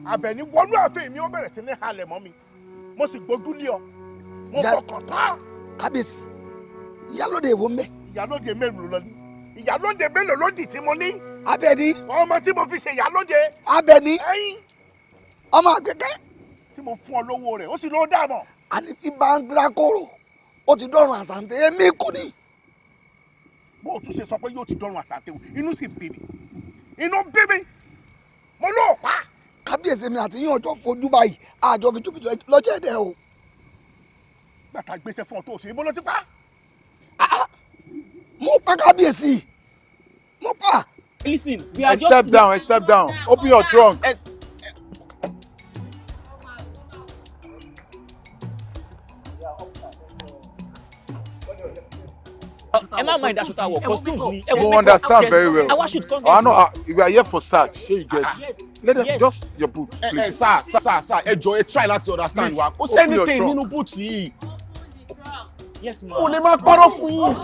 Àbẹ̀ní wọnú ààfin mi, ó bẹ̀rẹ̀ sí ní halẹ̀ mọ́ mi. Mo sì gbójú lé ọ. Mo fọkàn tán.
Kábíyèsí, ìyálóde èwo mẹ́.
Ìyálóde mélòó lọ ní? Ìyálóde mélòó ló dì tí mo ní?
Àbẹ̀ní.
Ọmọ tí mo fi ṣe ìyálóde.
Àbẹ̀ní.
Ẹyin.
Ọmọ àgbẹ̀kẹ́.
Tí mo fún ọ lówó rẹ̀, ó sì ló dààmú.
Àní ibà ń ra kóró, Ó ti dọ́rùn àsàǹtẹ̀, èmi kú ni.
Bó o tún ṣe sọ pé yóò ti dọ́rùn àsàǹtẹ̀ o, inú sì bí mi, inú bí mi, mo lóò pa.
Kábíyèsí mi àti yín ọjọ́ fojú báyìí, àjọ fi túbí lọ́jọ́ ẹ̀dẹ̀ o.
Gbàtà gbèsè fún ọ tó o ṣe, ibo ló ti pa?
Mo pa kábíyèsí, mo pa.
Listen, we are just.
Step down, step down. Open your trunk.
Ẹ má mind aṣọ tá a wọ̀, costumes ni.
You understand very well.
Our shoot content.
I know we are here for search. Ṣé you get? Let them just your boot, please.
Sir, sir, sir, ẹ jọ̀ọ́, ẹ try láti understand wa. Kò sí anything nínú boot yìí.
Yes, ma.
Mo lè máa parọ́ fún yín.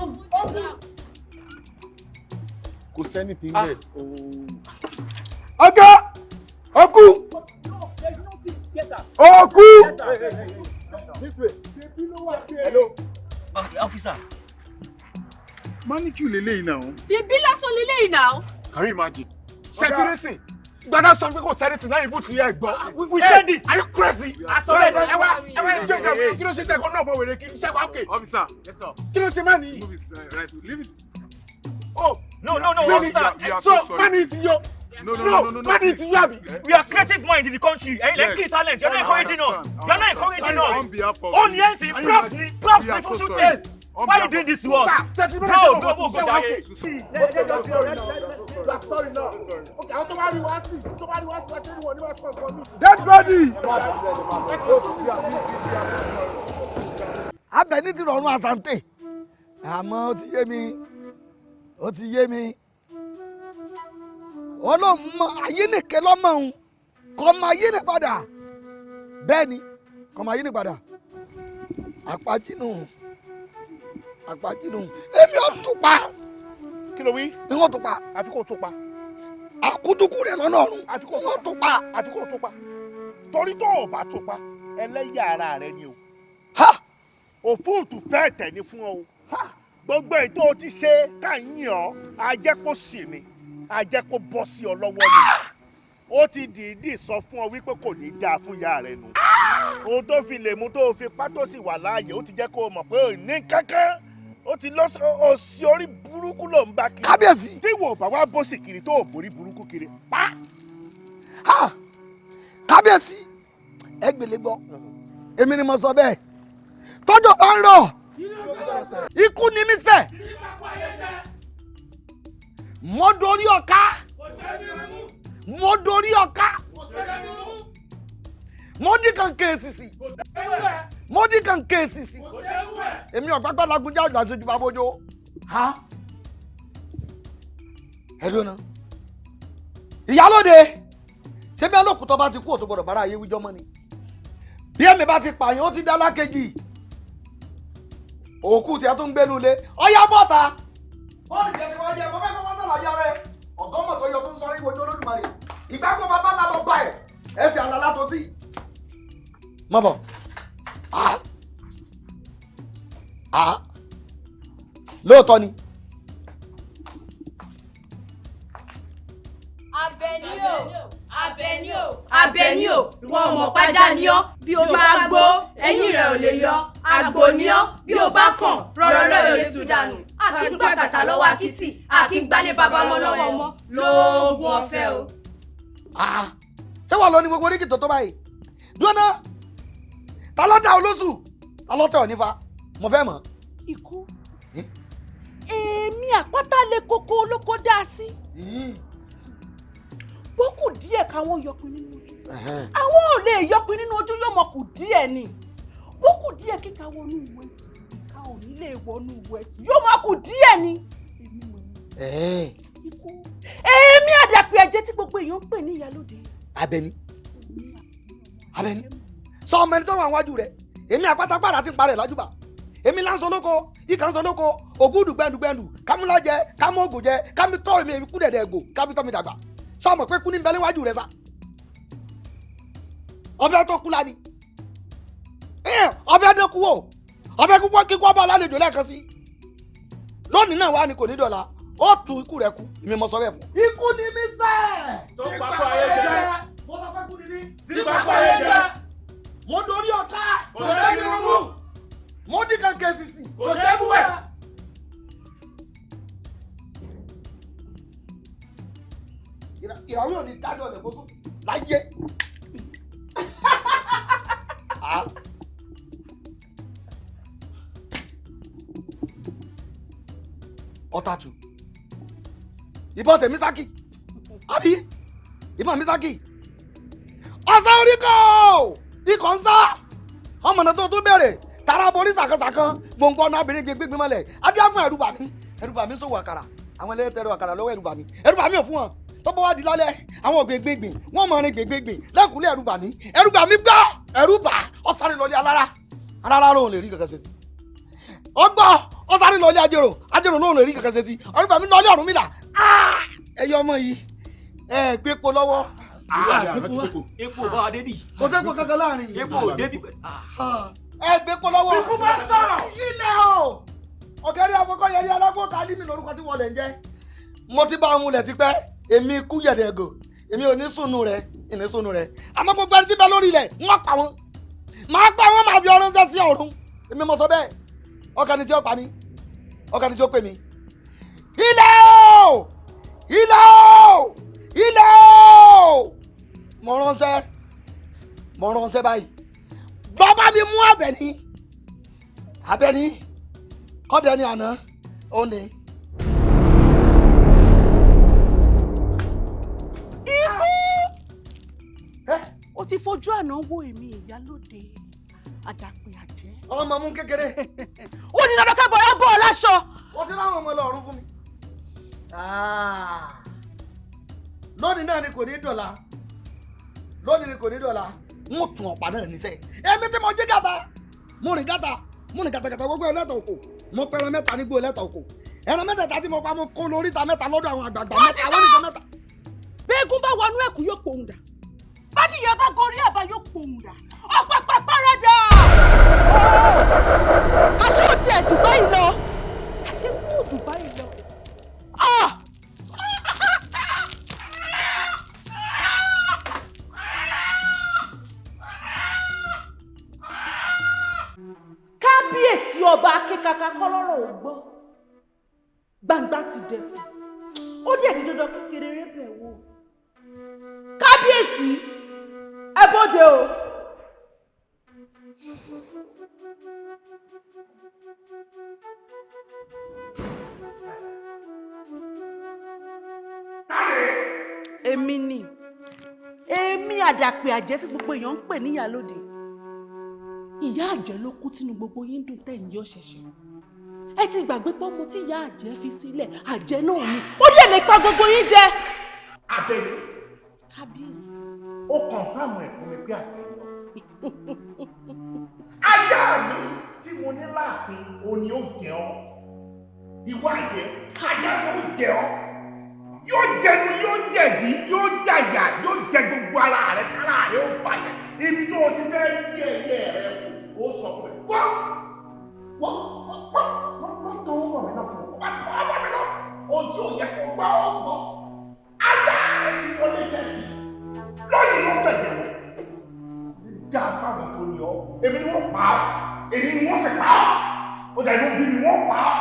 Kò sí anything there.
Ọ̀gá! Ọkú! Ọkú! This way. Hello.
Officer.
Manicure leleyi now.
Bíbí lásán leleyi now.
Can you imagine? Ṣètìlẹ́sìn. Gbadá sọ pé kò sẹ́ni tí náà ibùtì yẹ gbọ́.
We said it.
Are you crazy?
Asọ̀rọ̀
ẹ wá ẹ wá ẹ jẹ́ ìjọba kí ló ṣe tẹ̀kọ́ náà bọ̀ wèrè kí ṣe wá òkè.
Officer. Yes, sir.
Kí ló ṣe má nìyí?
Move it right. Leave it.
Oh
no no no officer.
So mani ti yọ.
No,
mani ti yọ abi.
We are creative mind in the country. Ẹ̀yin lẹ kill talent. You are not encouraging us. You are not encouraging us. Ó ní ẹ̀ ń sìn props ni props ni for shooting. Why are you doing this to us?
Sir,
No, no, no, jare.
You are sorry now. Okay, àwọn tó bá rí wá sí, tó bá rí wá sí, wá ṣe é ní wọn ní wá sọ nǹkan mi.
Dead body.
Abẹ́ní ti rọrùn àsàǹtẹ̀, àmọ́ ó ti yé mi, ó ti yé mi. Ọlọ́mọ ayénìkẹ́ lọ́mọ òun, kọ́ máa yé ní padà. Bẹ́ẹ̀ ni, kọ́ máa yé ní padà. Àpájínú, àpájínú, èmi ò tún pa.
Kí ló wí?
N ó tún pa.
Àfi kó o tún pa.
Àkútúkù rẹ̀ lọ́nà ọ̀run.
Àfi kó
o tún pa.
Àfi kó o tún pa. Torí tó o bá tún pa, ẹlẹ́yà ara rẹ ni o.
Ha!
Òfúùtù fẹ́ tẹ̀ ní fún ọ o. Gbogbo èyí tó o ti ṣe tá à ń yìn ọ́, ajẹ́kó sì ni, ajẹ́kó bọ́ sí ọ lọ́wọ́ ni. Ó ti dìídì sọ fún ọ wípé kò ní dáa fún ìyá rẹ nù. Ohun tó fi lè mú tó o fi pátó sì wà láàyè, ó ti jẹ́ kó o mọ̀ pé ò ní kankan. Ó ti lọ sí orí burúkú ló ń bá kiri.
Kábíyèsí.
Tí ìwọ ò bá wá bó sì kiri tó ò borí burúkú kiri. Pa!
Ha! Kábíyèsí, ẹ gbèlè gbọ́, èmi ni mo sọ bẹ́ẹ̀. Tọ́jọ́ bá ń rọ̀, ikú ni mí sẹ̀. Mo dorí ọ̀ka. Mo dorí ọ̀ka. Mo dí kan kéésìsì. Mo dí kan kéésìsì. Èmi ọ̀gbágbá lagunjá ọ̀dọ̀ aṣojú bá bójó. Ha! Ẹ lóná. Ìyálóde, ṣé bí alókùtọ́ bá ti kú òtún gbọ́dọ̀ bára ayé wíjọ́ mọ́ ni? Bí èmi bá ti pààyàn, ó ti dá lákejì. Òkú tí a tún ń gbénu lé, ọyá bọ́ta. Bọ́ọ̀lù jẹ́sí wájú ẹ̀, mo fẹ́ kó wọ́n sàlàyé ara ẹ̀. Ọ̀gọ́mọ̀ tó yọ tó ń sọ ìwòjú Olódùmarè. Ìgbàgbọ́ bàbá ńlá lọ bá ẹ̀, ẹsẹ̀ àlàlá tó sí. Mọ̀ bọ̀. Lóòótọ́ ni.
Àbẹ̀ní o, Àbẹ̀ní o, Àbẹ̀ní o, ìwọ ọmọ pàjá ni ọ́, bí o bá gbó, eyín rẹ̀ ò lè yọ, àgbò ni ọ́, bí o bá kàn, rọ̀rọ̀ rẹ̀ ò lè tú dànù. Àkí gbà kàtà lọ́wọ́ akítì, àkí gbalé bàbá ọmọ lọ́wọ́ ọmọ, lóògùn ọ̀fẹ́ o.
Ṣé wàá lọ ní gbogbo oríkì tó tó báyìí? Dúró ta ló dá olóṣù? Ta ló tẹ̀ ọ́ nífa? Mo fẹ́ mọ̀.
Ikú. Èmi àpáta lè koko olóko dá sí. Bó kù díẹ̀ káwọn yọpin nínú ojú. Àwọn ò lè yọpin nínú ojú, yóò mọ kù díẹ̀ ni. Bó kù díẹ̀ kíka wọnú ìwé ẹ̀tù, ká ò ní lè wọnú ìwé ẹ̀tù, yóò mọ kù díẹ̀ ni. Ikú. Èmi àdàpè ẹ̀jẹ̀ tí gbogbo èèyàn ń pè ní ìyálóde.
Àbẹ̀ní. Àbẹ̀ní. Sọ ọmọ ẹni tó wà wájú rẹ̀, èmi àpátápàrà ti ń parẹ̀ lájúbà. Èmi là ń sọ lóko, ìkà ń sọ lóko, ògúdù gbẹ̀ndùgbẹ̀ndù, kámúlá jẹ, kámọ́gò jẹ, kámítọ́ èmi èmi kú dẹ̀dẹ̀ ẹ̀gò, kámítọ́ mi dàgbà. Sọ mọ̀ pé kú ní bẹ níwájú rẹ sá. Ọbẹ̀ tó kú lani. Ọbẹ̀ tó kú o. Ọbẹ̀ kú kíkú ọba alálejò lẹ́ẹ̀kan sí. Lónìí náà wá ni kò ní dọ̀la, ó tu ikú rẹ kú, èmi mọ sọ bẹ́ẹ̀ fún. Ikú ni mí sẹ́.
Tó pápá ayé jẹ.
Mo sọ pé kú ni mí.
Tí pápá ayé jẹ.
Mo dorí ọ̀tá.
Kò sẹ́ni rúmú.
Mo dín kan kẹ́sìsì.
Ìràwé ò ní dájọ́ ọ̀lẹ̀ kó sùn láyé. Ọ̀tàtù ìbọn tèmi sákì àbí ìbọn mi sákì ọ̀sán orí kọ́ ikọ̀ ń sá ọmọ náà tó tó bẹ̀rẹ̀ tara borí sàkànsàkàn gbòǹgbò ọ̀nà abìnrin gbẹgbẹgbẹ mọ́lẹ̀ adíá fún ẹ̀rù bà mí ẹ̀rù bà mí sòwò àkàrà àwọn ẹlẹ́tẹ̀rù àkàrà lọ́wọ́ ẹ̀rù bà mí ẹ̀rù bà mí ò fún wọn tọ́pọ̀ wá di lálẹ́ àwọn ògbégbègbè wọ́n mọ̀ rin gbègbègbè lẹ́kùnlé ẹ̀rù bà mí ẹ̀rù bà mí gbá ẹ̀rù bà ọ̀sáré lọ́lé alára alára lòun lè rí kankan ṣe sí ọgbọ́ ọ̀sáré lọ́lé ajérò ajérò lòun lè rí kankan ṣe sí ẹ̀rù bà mí lọ́lé Ọ̀rúnmìlà ẹ̀yọ ọmọ yìí ẹ̀ gbépo lọ́wọ́.
Epo bá wa débi.
Kò sẹ́po kankan láàrin yìí.
Epo débi.
Ẹ gbépo lọ́wọ́.
Ikú bá sọ̀rọ̀.
Ilẹ̀ o ọ̀kẹ́rẹ́ afọkọ́yẹrí alágbóta alímì lórúkọ tí wọ́n lẹ̀ ń jẹ́. Mo ti bá wọn mulẹ̀ tipẹ́ èmi kú yẹ̀dẹ̀gò èmi ò ní sùnù rẹ̀ ìní sùnù rẹ̀ àmọ́ gbogbo ẹni tí bẹ lórí rẹ̀ wọ́n pa wọn máa pa wọn máa fi ọrùn sẹ́ sí ọ̀run èmi mo sọ bẹ́ẹ̀ ọkàn ni tí ó pa mí ọkàn ni tí ó pè mí. Ilẹ̀ o ilẹ̀ o ilẹ̀ o mo ránṣẹ́ báyìí bàbá mi mú Àbẹ̀ní Àbẹ̀ní kọ́dẹ ní àná ó ní.
Ó ti fojú àná wo èmi ìyálóde àdàpè àjẹ́.
Ọmọ mú kékeré.
Ó ní dandan kẹ́bọ̀ ya bọ́ ọ láṣọ.
Ó ti ráwọn ọmọ lọ́rùn fún mi. Lónìí náà ni kò ní dọ̀la lónìí ni kò ní dọ̀la n ó tún ọ̀pá náà níṣẹ́. Èmi tí mo jí gàtà mo rìn gàtà mo rìn gàtàgàtà gbogbo ẹlẹ́tọ̀ òkò mo pẹran mẹ́ta nígbó ẹlẹ́tọ̀ òkò ẹran mẹ́tẹ̀ẹ̀ta tí mo pa mo kó lóríta mẹ́ta lọ́dọ̀ àwọn àgbààgbà mẹ́ta àwọn nìkan mẹ́ta.
Bẹ́ẹ̀gùn bá wọnú ẹ̀kú yóò pohùn dà bádìyẹ bá gorí àbá yóò pohùn dà ọ̀pàpà parada. Aṣọ ò tiẹ̀ Dubai lọ àṣẹ kú Dubai lọ. Kábíyèsí ọba akékaka kọ́lọ́rọ̀ ò gbọ́ gbangba ti dẹkùn ó dẹ̀ di dandan kékeré rẹ̀ bẹ̀ wò. Kábíyèsí ẹ bóde o. Èmi ni èmi àdàpè àjẹ́ tí gbogbo èèyàn ń pè ní ìyálóde. Ìyá àjẹ́ ló kú tínú gbogbo yín dùn tẹ̀ ń yọ ṣẹ̀ṣẹ̀. Ẹ ti gbàgbé pọ́nmọ tí ìyá àjẹ́ fi sílẹ̀ àjẹ́ náà ni ó dẹ̀ lè pa gbogbo yín jẹ.
Àbẹ̀ní.
Kábíyèsí.
Ó kọ̀nfàmù ẹ̀ fún mi pé àjẹ́ ni ọ́. Ajá mi tí mo ní láàfin òun ni ó jẹ ọ́. Ìwọ àjẹ́ ajá mi ó jẹ ọ́. Yóò jẹnu yóò jẹ̀dí yóò jàyà yóò jẹ gbogbo ara rẹ kára rẹ ó balẹ̀. Ibi tó o ti fẹ́ yí ẹyẹ rẹ fún ó sọ fún mi. Wọ́n wọ́n wọ́n wọ́n tọwọ́ bọ̀ mí náà fún ọ. Wọ́n tọwọ́ bọ̀ mí náà fún ọ. Ohun tí ò yẹ kó gbọ́ ó gbọ́. Ajá rẹ ti wọlé jẹ̀dí. Lónìí ló fẹ̀jẹ̀ wẹ̀. Dá fáwọn tó ní ọ. Èmi ni wọ́n pa ọ́. Èmi ni wọ́n sì pa ọ́. Ó dà inú bí mi wọ́n pa ọ́.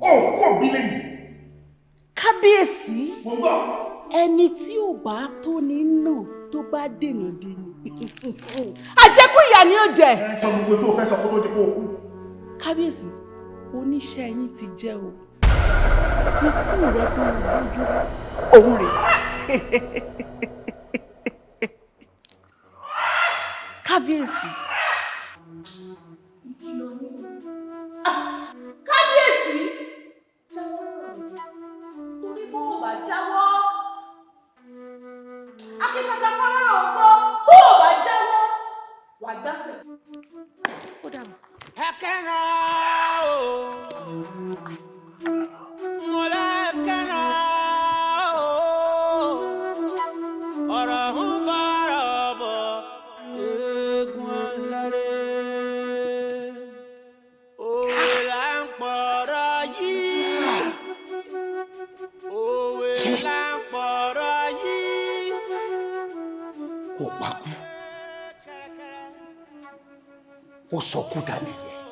Ó kú òbí lẹ́yìn.
Kábíyèsí ẹni tí ò bá tó ní nà tó bá dènà dènà àjẹkù ìyà ni ó jẹ.
Ẹ sọ gbogbo tó fẹ́ sọ kó tó di kó o kú.
Kábíyèsí oníṣẹ́ yín ti jẹ́ o ikú rẹ tó ń lójú òun rè. Kábíyèsí. Kábíyèsí torí bó o bá jáwọ́ akíkaka kọ́lọ́rọ̀ gbọ́ tó o bá jáwọ́ wà jásẹ̀. Ó dàbọ̀.
Ẹ kẹ́ràn o mo lẹ́ kẹ́ràn o ọ̀rọ̀ ń bọ̀rọ̀ bọ̀ eégún alárẹ̀ òwe là ń pọ̀rọ̀ yìí òwe là ń pọ̀rọ̀ yìí.
Ó pa kú ó sọ kú dání yẹn.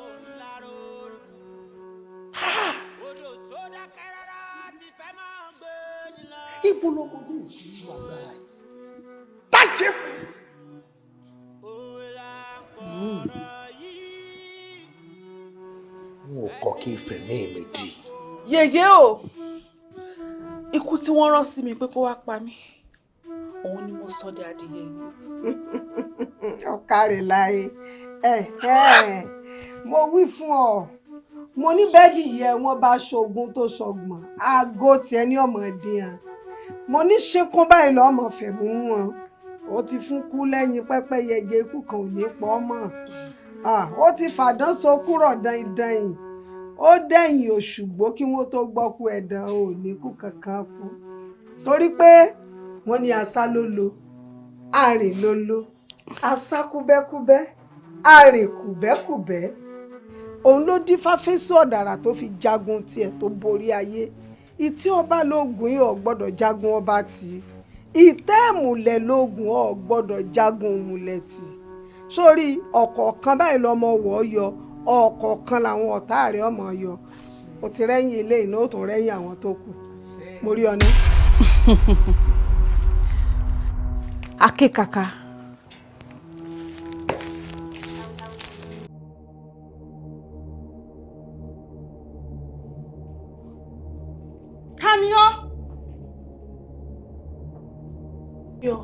Ibo Níbo lọmọdé ìṣirò agbára yìí tá a ṣe fún un. N ò kọ́ kí n fẹ̀mí mi dì.
Yèyé o, ikú tí wọ́n rán sí mi pé kó wá pa mí, òun ni mo sọ di adìyẹ yìí.
Ọ̀kàrẹ̀ láyé, mo wí fún ọ, mo ní bẹ́ẹ̀dì yẹ wọ́n bá ṣoògùn tó ṣọgbọ̀n, aago tiẹ̀ ní ọmọ dín an. Mo ní ṣekún báyìí lọ́mọ fẹ̀mú wọn. Ó ti fún kú lẹ́yìn pẹ́pẹ́yẹ jẹ ikú kan ò ní pọ̀ mọ́. Ó ti fàdán so kúrọ̀ dandan. Ó dẹ̀yìn Òṣùgbó kí wọ́n tó gbọ́kú ẹ̀dán ò ní kú kankan kú. Torí pé wọ́n ní asá ló lo, àrìn ló lo, asá kúbẹ́kúbẹ́, àrìn kùbẹ́kùbẹ́. Òun ló dífá fésù ọ̀dàrà tó fi jagun tiẹ̀ tó borí ayé. Ìtí ọba lóògùn yìí ò gbọ́dọ̀ jagun ọba tì í. Ìtẹ́ ìmùlẹ̀ lóògùn ò gbọ́dọ̀ jagun ìmùlẹ̀ tì í. Sórí ọ̀kọ̀ọ̀kan báyìí lọmọ wọ̀ ọ́ yọ, ọ̀kọ̀ọ̀kan làwọn ọ̀tá rẹ̀ ọmọ yọ. O ti rẹ́yìn ilé iná, ó tún rẹ́yìn àwọn tó kù. Mo rí ọ ní.
Akékaka. Ta ni ọ́? Yọ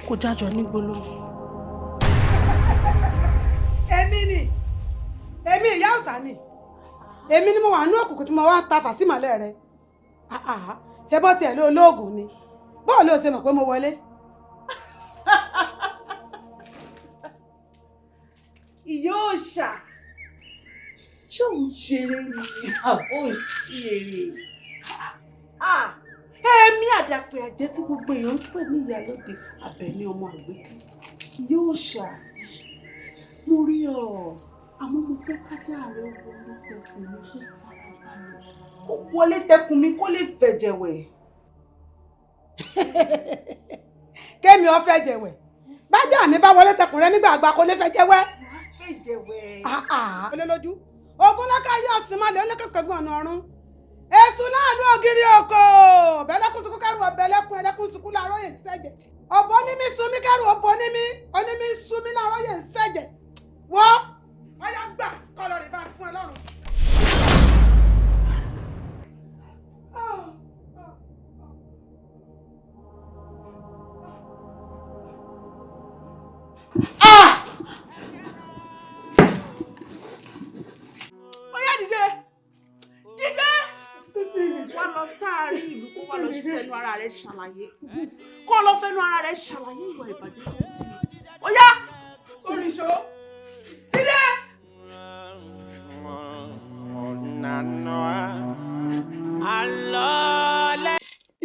kò jájọ ní gbólóhùn.
Èmi ni, èmi ìyá ọ̀sà ni, èmi ni mo wà ní òkùnkùn tí mo wá ń ta fàsímọ̀lẹ́ rẹ. Ṣé bọ́ tiẹ̀ lé olóògùn ni? Bọ́ọ̀ ló ṣe mọ̀ pé mo wọlé.
Ìyá òòṣà, ṣé òun ṣeré ni àbó ìṣeré? Èmi àdàpè àjẹ́ tí gbogbo èèyàn ń pè ní ìyálóde Àbẹ̀ní ọmọ Àgbékẹ́. Ìyá òòṣà, mo rí ọ, àmọ́ mo fẹ́ kájà rẹ wọlé tẹkùn mi kó farabalẹ̀. Kó wọlé tẹkùn mi kó lè fẹ̀jẹ̀wẹ̀.
Kémi ọ fẹ̀jẹ̀wẹ̀. Bájà mi bá wọlé tẹkùn rẹ nígbà àgbà kó lè fẹ̀jẹ̀wẹ̀.
Fẹ̀jẹ̀wẹ̀.
Olé lójú. Ogun lọ́ka yóò sin máa lè oníkẹ̀kẹ́ gun ọ̀nà ọ̀run. Èṣù láàlú ògiri oko. Bẹ́lẹ́kùn sunkún kẹ́rù ọbẹ̀ lẹ́kùn ẹlẹ́kùn sunkún láàárọ̀ yẹn sẹ́jẹ̀. Ọ̀bọ ní mi sun mí kẹ́rù ọ̀bọ ní mi. Oní mi sun mí láàárọ̀ yẹn sẹ́jẹ̀. Wọ́ ọyá gbà kọ́ lọ rè bá fún ẹ lọ́rùn.
Ó yá dìde, dìde. Wá lọ sáàárín ìlú kó wá lọ fẹnu ara rẹ ṣàlàyé. Kó lọ fẹnu ara rẹ ṣàlàyé ìwà ìbàjẹ́. Ó yá oríṣo dìde.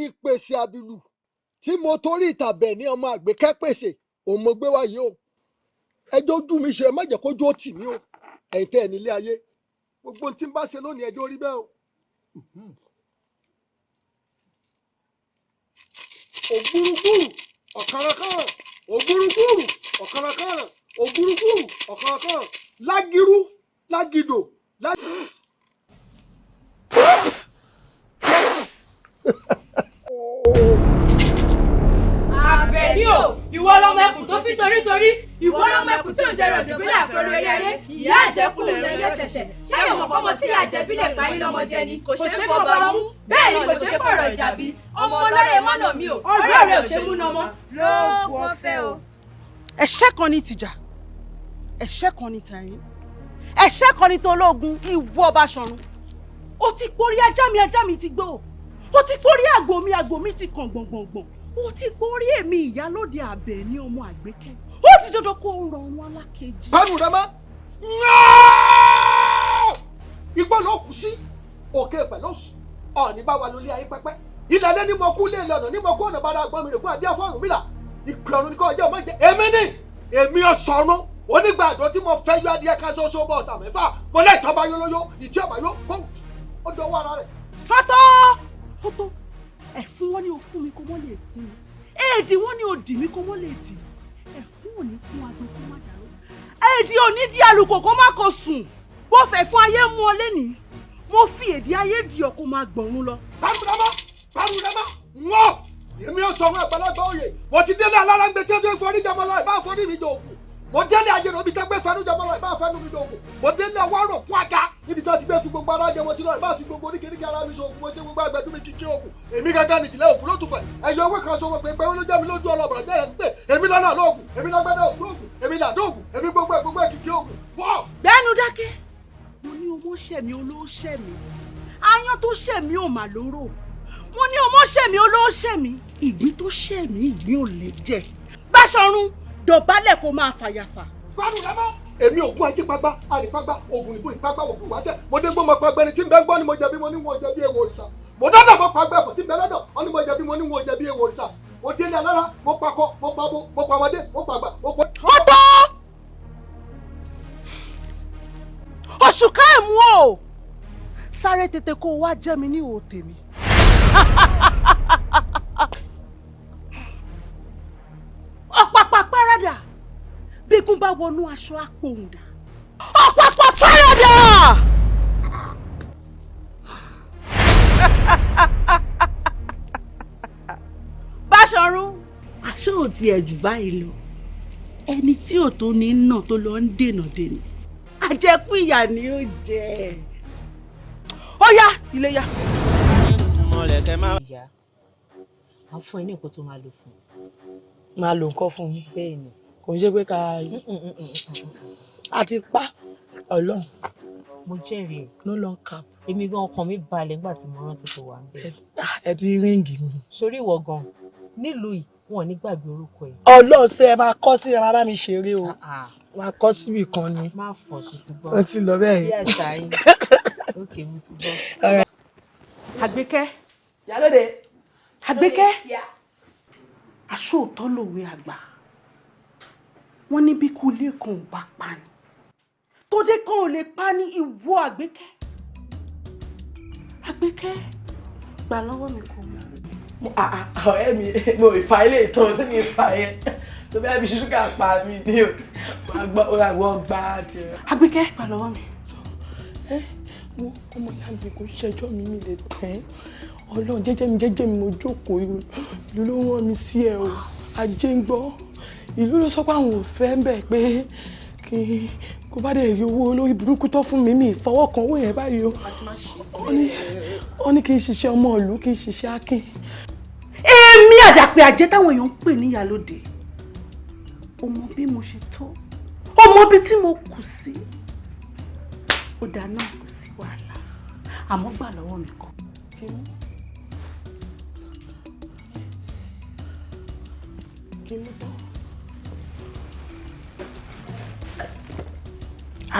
Ìpèsè àbìlù tí mo torí ìtàbẹ̀ ní ọmọ Àgbékẹ́ pèsè òun mo gbé wáyé o. Ẹjọ́ ojú mi ṣe, má jẹ́ kójú ó tì mí o. Ẹ̀yin tẹ́ ẹ̀ nílé ayé, gbogbo ohun tí ń bá ṣe lónìí ẹjọ́ rí bẹ́ẹ̀ o. Ògbúrúgbúrú ọ̀kàràkàrà, ògbúrúgbúrú ọ̀kàràkàrà, ògbúrúgbúrú ọ̀kàràkàrà, lágirú lágidò lágidò.
Àbẹ̀ní o, ìwọ lọmọ ẹkùn tó fi torítorí, ìwọ lọmọ ẹkùn tí ò ń jẹrọ ìdùbílẹ̀ àfẹ́rù eré, ìyá àjẹkùn rẹ̀ yọ ṣẹ̀ṣẹ̀. Ṣẹ́yìn mọ̀ pọ́mọ tí àjẹbílẹ̀ parí lọ́mọ jẹ ni, kò ṣeé fọba mú, bẹ́ẹ̀ ni kò ṣeé fọ̀rọ̀ ìjà bí. Ọmọ ọlọ́rẹ̀ mọ́nà mi o, ọ̀rẹ́ rẹ̀ ò ṣe múná mọ́. Lóògùn ọ̀fẹ́ o.
Ẹ̀ṣẹ̀ kan ní tìjà, ẹ̀ṣẹ̀ kan ní tàyín, ẹ̀ṣẹ̀ kan ní tológun, ìwọ Báṣọ̀run. Ó ti porí ajá mi, ajá mi ti gbó. Ó ti porí àgbò mi, àgbò mi ti kàn gbọ̀ngbọ̀ngbọ̀n. Ó ti porí èmi ìyálóde Àbẹ̀ní ọmọ Àgbékẹ́. Ó ti dandan kó rọrùn alákejì.
Bánu rẹ mọ́. Igbó ló kù sí, òkè pẹ̀lú ọ̀ọ́ni bá wa lólé ayé pẹ́pẹ́. Ilẹ̀ lé ní mo kú lé ilẹ̀ ọ̀nà ní mo kú ọ̀nà bára àgbọ̀n mi rè kú àbí afọ́rùn mi là. Ìpè ọ̀run ni kò jẹ́ ọmọ jẹ. Èmi ni èmi ọ̀sọ̀run onígbà àdó tí mo fẹ́ yọ adìẹ kan ṣoṣo bọ̀ ọ̀sà mẹ́fà. Mo lè tọ́ bá yó lóyó, ìtí ọ̀bà yó kó ó dọwọ́ ara rẹ̀.
Fọ́tọ́ fọ́tọ́ ẹ̀fún wọn ni o fún mi kó mọ́ lè kún mi. Èdì wọn ni o dì mí kó mọ́ lè dì. Ẹ̀fún ò ní fún agbe kó má dàrú. Èdì ò ní di àlùkò kó má kó sùn. Bó fẹ́ fún ayé mú ọ lénìí. Mo fi èdè ayé di ọ kó máa gbọ̀run lọ.
Báwo ni Pàrọ̀ rẹ mọ́ wọ́n èmi ò sọ fún àgbàlagbà òye. Mo ti délé alárágbé tí ó ti forí jọmọ lọ ìbá forí mi jọ òkú. Mo délé ajérò ibi tó gbé fẹnu jọmọ lọ ìbá fẹnu mi jọ òkú. Mo délé ọwọ́rò kún àga níbi tó ti gbé fi gbogbo ara jẹ mo ti lọ ìbá fi gbogbo oríkèéríkèé ara mi sọ òkú. Mo ṣe gbogbo àgbẹ̀dú mi kíkí òkú. Èmi gángan nìjìnlẹ̀ òkú ló tún fẹ̀. Ẹyọ owó kan sọ pé pé ló jẹ́ mi lójú ọlọ́bọ̀rọ̀ jẹ́ rẹ̀ pé èmi lọ́nà lóògùn, èmi lọ́gbẹ́dẹ́ òkú ògùn, èmi làdó ògùn, èmi gbogbo ẹ̀ gbogbo ẹ̀ kíkí ògùn.
Gbẹ́nu dákẹ́. Mo ní ọmọ ṣẹ̀mí olóò ṣẹ̀mí. Aáyán tó ṣẹ̀mí ò mà lóró. Mo ní ọmọ ṣẹ̀mí olóò ṣẹ̀mí. Ìgbín tó ṣẹ̀mí ìgbín ò lè jẹ. Báṣọ̀run dọ̀bálẹ̀ kó máa fàyàfà.
Gbádùn rẹ mọ́. Èmi ògùn ajé pagbá, àrípagbá, ògùn ìbò ìpagbá, ògùn wáṣẹ. Mo dé gbọ́ mọ pagbẹ́ ni tí ń bẹ́ gbọ́ ni mo jẹ̀bi mo ní wọn jẹ̀bi èèwọ̀ òrìṣà. Mo dọ́dọ̀ mọ pagbẹ́ ẹ̀fọ́ tí ń bẹ lọ́dọ̀, wọ́n ní mo jẹ̀bi mo ní wọn jẹ̀bi èèwọ̀ òrìṣà. Mo délé alára, mo pakọ, mo pabo, mo pamọdé, mo pàgbà, mo pọ.
Ó tó! Oṣù káàmù o! Sáré tètè kó o wá jẹ́ mi ní ìhò tèmi. Ọ̀pàpà párádà bígún bá wọnú aṣọ àpòhùndà. Ọ̀pàpà párádà! Báṣọ̀run aṣọ ò tiẹ̀ jù báyìí lọ. Ẹni tí ò tó ní nà tó lọ ń dènà dènà. Àjẹkù ìyà ni ó jẹ. Ó yá ilé yá.
Ìyá, à ń fún ẹ ní nǹkan tó máa lò fún.
Máa lo nǹkan fún mi.
Bẹ́ẹ̀ ni.
Kò ń ṣe pé ká a ti pa Ọlọ́run.
Mo jẹ́rìí ẹ̀.
No long cap.
Èmi gan ọkàn mi balẹ̀ nígbà tí mo rántí pé wà ń bẹ̀.
Ẹ ti ríǹgì mi.
Sórí ìwọ gan nílùú yìí wọn ò ní gbàgbé orúkọ ẹ̀.
Ọlọ́run ṣe ẹ máa kọ́ sí ẹ máa bá mi ṣeré o. Máa kọ́ síbì kan ni.
Má fọ̀ ṣe ti gbọ́.
Ó ti lọ bẹ́ẹ̀
Bí
yẹn.
àṣà yín. Ok, mo ti gbọ́.
Àgbékẹ́.
Ìyálóde.
Àgbékẹ́. Aṣóòótọ́ lòwe àgbà. Wọ́n ní bí kú ilé kan ò bá pa ni. Tódé kan ò lè pa ní ìwọ Àgbékẹ́. Àgbékẹ́ gbà lọ́wọ́ mi kò mọ̀.
Ọ̀rẹ́ mi mo ìfà ilé ìtàn ní ìfà yẹn tó bẹ́ẹ̀ bí ṣúgà pa mi ní o máa gbọ́ ó rà wọ́n gbá tiẹ̀.
Àgbékẹ́ gbà lọ́wọ́ mi.
Ẹ wo ọmọ ìyá mi kò ṣẹjọ́ mi mi lè tẹ́ Ọlọ́run jẹ́jẹ́ mi mo jókòó ìlú ló rán mi sí ẹ o ajé ń gbọ́ ìlú ló sọ pé àwọn ò fẹ́ ń bẹ̀ pé kí kó bá dẹ̀ rí owó olórí burúkú tó fún mi mi ìfọwọ́kan owó yẹn báyìí o ó ní kí n ṣiṣẹ́ ọmọ ìlú kí n ṣiṣẹ́ akin.
Èmi àdàpè àjẹ́ táwọn èèyàn ń pè ní ìyálóde. O mọ bí mo ṣe tó, o mọ bí tí mo kù sí. Ó dáa náà kò sí wàhálà, àmọ́ gbà lọ́wọ́ mi kọ́.
Kí ló tán?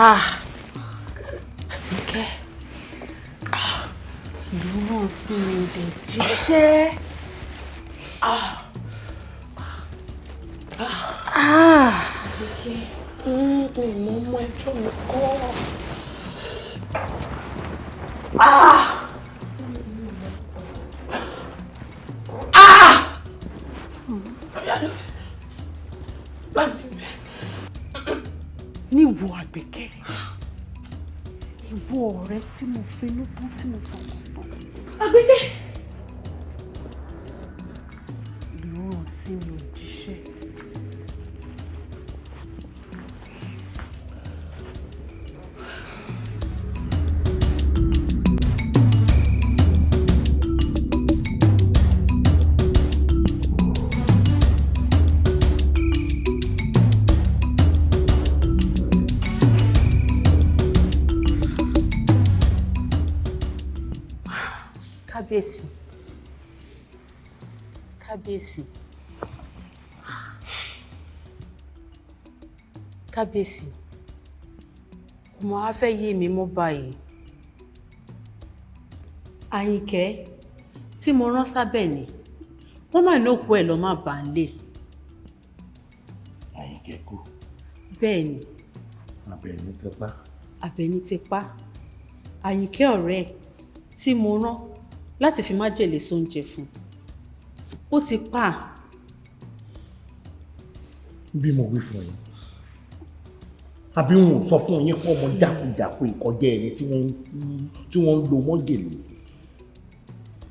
Ah! Àgbékẹ́, ìlú náà sì mi ò dẹ̀ jíṣẹ́. Ah! Ah!
Mi mọ ọmọ ẹjọ́ mi kọ́.
Ah! Ah! Níwọ Àgbékẹ́, ìwọ ọ̀rẹ́ tí mo finú tán tí mo fọkàn tán. Àgbékẹ́! Ìlú ràn sí mi ò jíṣẹ́.
Kábíyèsí. Kábíyèsí. Kábíyèsí. Kò mọ̀ á fẹ́ yé mi mọ́ báyìí. Àyìnkẹ́ tí mo rán sábẹ̀ ni wọ́n mà ní òkú ẹ̀ lọ́ máa bà ń lè.
Àyìnkẹ́ kú.
Bẹ́ẹ̀ ni.
Àbẹ̀ní ti pa.
Àbẹ̀ní ti pa. Àyìnkẹ́ ọ̀rẹ́ ẹ̀ tí mo rán láti fi májèlé sóúnjẹ fún un. Ó ti pa.
Bí mo wí fún yín àbí wọn ò sọ fún yín pé ọmọ jákujàku ìkọjá ẹni tí wọ́n ń lo májèlé fún.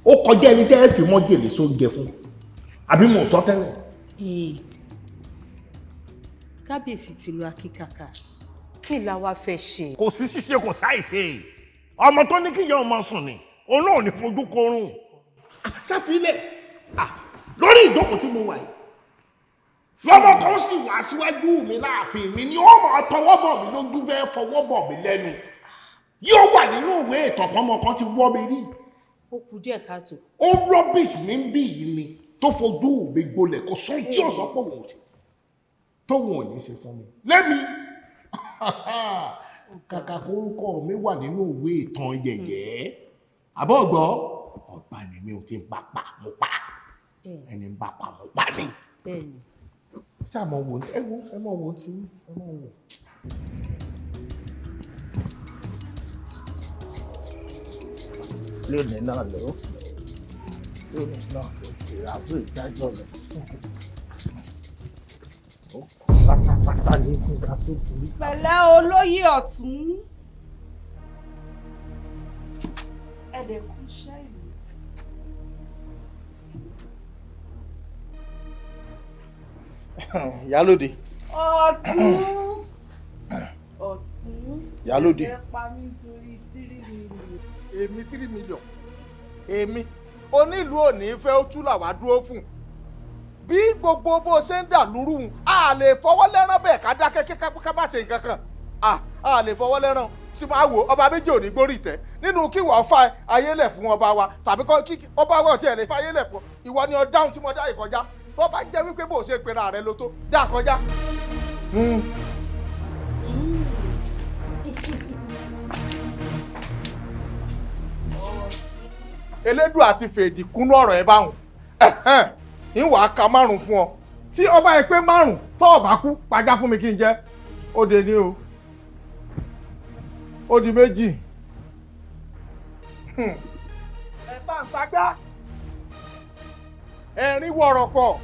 Ó kọjá ẹni tẹ́ ẹ fi mọ́jèlé sóúnjẹ fún, àbí mo sọ tẹ́lẹ̀.
Kábíyèsí ti lu akíkàkà, kí la wá fẹ́ ṣe.
Kò sí ṣíṣe, kò sáìṣe. Ọmọ tó ní kíyà ọmọ sùn ni òun náà ò ní fojú korun. Ṣàfilẹ̀ lórí ìjókòó tí mo wà yìí, lọ́mọ kan sì wá síwájú mi láàfin mi ni ó máa tọwọ́ bọ̀ mí lójú, fẹ́ fọwọ́ bọ̀ mí lẹ́nu. Yóò wà nínú ìwé ìtàn pọ́nmọ kan ti wọ́ mi rí.
Ó kù díẹ̀ káàtó.
Ó rubbish mi ń bí yìí ni tó fojú mi gbolẹ̀, kò sọ tí ò sọ pé òun ò ṣe tóun ò ní ṣe fún mi lẹ́mi. Kàkà kórúkọ mi wà nínú ìwé ìtàn yẹ̀yẹ́. Àbọ̀ ọ̀gbọ́ ọba ni mi ò ti ń pa pa mo pa ẹni ń bá pa mo pa ni. Ṣé àmọ́ wò ó, ẹ wo, ẹ mọ̀ wò ó tí ẹ mọ̀ wò.
Lónìí náà ló lónìí náà ló ti ra fún ìdájọ́ rẹ̀ pátápátá ní gbígbà tó burú.
Pẹ̀lẹ́ olóyè ọ̀tún, ẹ̀dẹ̀kùn iṣẹ́ ìlú.
Ìyálóde.
Ọ̀tún ọ̀tún.
Ìyálóde.
Ẹ pa mí torí 3 million.
Èmi 3 million. Èmi onílùú òní fẹ́ ó tú làwa dúró fún. Bí gbogbo bó ṣe ń dà lúrú, a lè fọwọ́ lẹ́rán bẹ́ẹ̀ ká dákẹ́ ká bá ṣe nǹkan kan. A lè fọwọ́ lẹ́rán tí máa wò ọba méjì ò ní gbórí ìtẹ́ nínú kí wọ́n fa ayélẹ̀ fún ọba wa tàbí kí ọba wa ò tiẹ̀ lè fa ayélẹ̀ fún ìwọ ni ọ dáhùn tí mo dá ìkọjá. Bó bá jẹ́ wípé bó ṣe pera rẹ ló tó dá kọjá. Elédùà àti fèdí kúnú ọ̀rọ̀ ẹ báwọn ń wàá ka 5 fún ọ tí ọba yẹ pé 5 tó ọba kú pàjá fún mi kí n jẹ ó de ní o, ó di 2. Ẹ bá ń sagbá ẹ̀rín wọ̀rọ̀kọ̀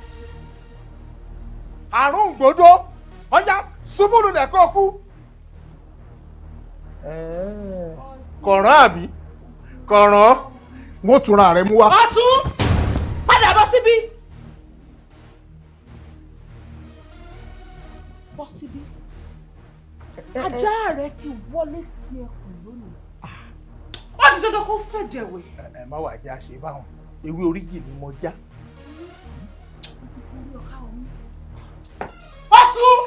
àrùn gbòdó ọ̀yá ṣubúlù lẹ́kọ̀ọ́ kú. Kọ̀ràn àbí kọ̀ràn wọ́n túnra rẹ̀ mú wá.
Ọ̀tún padà bọ́ síbí. Bọ́ síbí. Ajá rẹ ti wọlé ti ẹkùn lónìí. Ó ti dandan kó fẹ̀jẹ̀ wẹ̀.
Ẹ má wàá jẹ́ àṣẹ báwọn ewé oríjì ni mo já.
Ọ̀tún.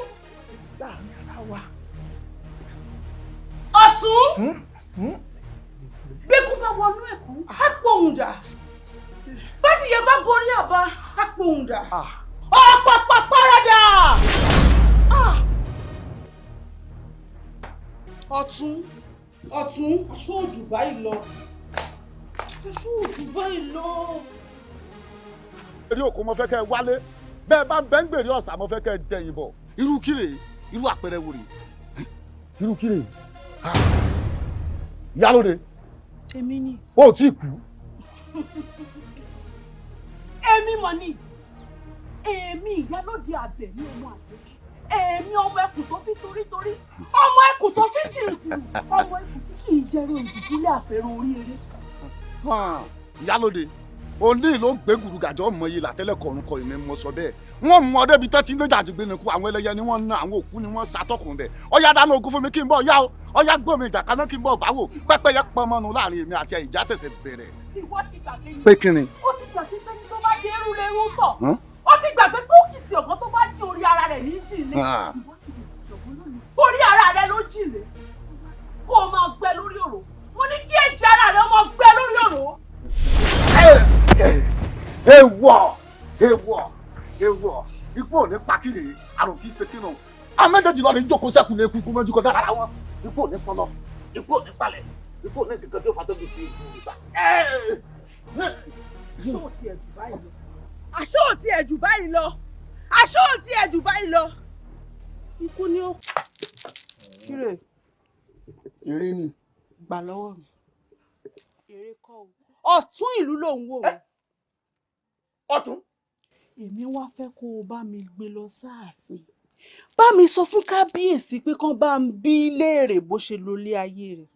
Láàrin ara wa.
Ọ̀tún. Gbẹ́kú bá wọnú ẹ̀kú, á pòhùn dà. Bádìyẹ bá gorí àbá, á pòhùn dà. Ọ̀pọ̀pọ̀ parada. Ọ̀tún, ọ̀tún, aṣọ òjù báyìí lọ. Aṣọ òjù báyìí lọ.
Eré òkú mo fẹ́ kẹ́ ẹ wálé, bẹ́ẹ̀ bá ń bẹ́ ń gbèrè ọ̀sà mo fẹ́ kẹ́ ẹ dẹ̀yìn bọ̀. Irú kí rèé? Irú àpẹẹrẹ wo rèé? Irú kí rèé? Ìyálóde.
Èmi ni.
O ò tí ì kú.
Èmi mọ̀ ni. Èmi Ìyálóde Àbẹ̀ní ọmọ Àgbẹ̀kẹ́. Èmi ọmọ ẹkùn tó fi torítorí. Ọmọ ẹkùn tó fi tìrìtìrì. Ọmọ ẹkùn tí kì í jẹrán òdìdílé àfẹ́ràn orí eré.
Ìyálóde, òní ló gbé gùrùgàjọ mọ iye làtẹ́lẹ̀ kọ̀ọ̀rùn kọ ìmọ̀ mọ̀ sọ bẹ́ẹ̀. Wọ́n mú ọdẹ bíi tẹ́tí lójà àti gbénukú, àwọn ẹlẹ́yẹ ni wọ́n ná, àwọn òkú ni wọ́n ṣàtọkùn bẹ̀. Ọ̀yá dáná ogun fún mi kí n bọ̀ yá o, ọ̀yá gbọ́ mi ìjàkaná kí n bọ̀ báwò, pẹ́pẹ́yẹ pọnmọ́nu láàrin èmi àti ìjà ṣẹ̀ṣẹ̀ bẹ̀rẹ̀.
Ìwọ ti gbàgbé ni.
Pé kí ni?
Ó ti gbàgbé pé ní tó bá dé irú lérú tọ̀. Ó ti gbàgbé pé òkìtì ọ̀gán tó bá jí orí ara rẹ̀ ní jìnlẹ̀. Ìwọ ti gbàgbé ọ̀gán lónìí. Orí ara rẹ̀ ló jìnlẹ̀. Kó o máa gbẹ lórí òrò. Mo ní kí èjì ara rẹ̀ máa gbẹ lórí òrò.
Èèwọ̀, èèwọ̀, èèwọ̀, ikú ò ní pa kí rèé, àrùn kì í ṣe kírun. Amẹ́jọ́jì lọ́ọ́ ní jókòó sẹ́kùn ní ikú mọ́jú kọjá ara wọn. Ikú ò ní pọnlọ, ikú ò ní palẹ̀, ikú ò ní kankan tí ó fàtọ́ gbèsè ìlú ìgbà.
Aṣọ ò tiẹ̀ jù báyìí lọ. Aṣọ ò tiẹ̀ jù báyìí lọ. Aṣọ ò tiẹ̀ jù báyìí lọ. Ikú ni ó. Kíre.
Èrè ni.
Gbà lọ́wọ́ mi. Èrè kọ́ o. Ọ̀tún ìlú ló ń wò ó.
Ọ̀tún.
Èmi wá fẹ́ kó o bá mi gbé lọ sáàfin. Bá mi sọ fún kábíyèsí pé kán bá ń bí léèrè bó ṣe lólé ayé rẹ̀.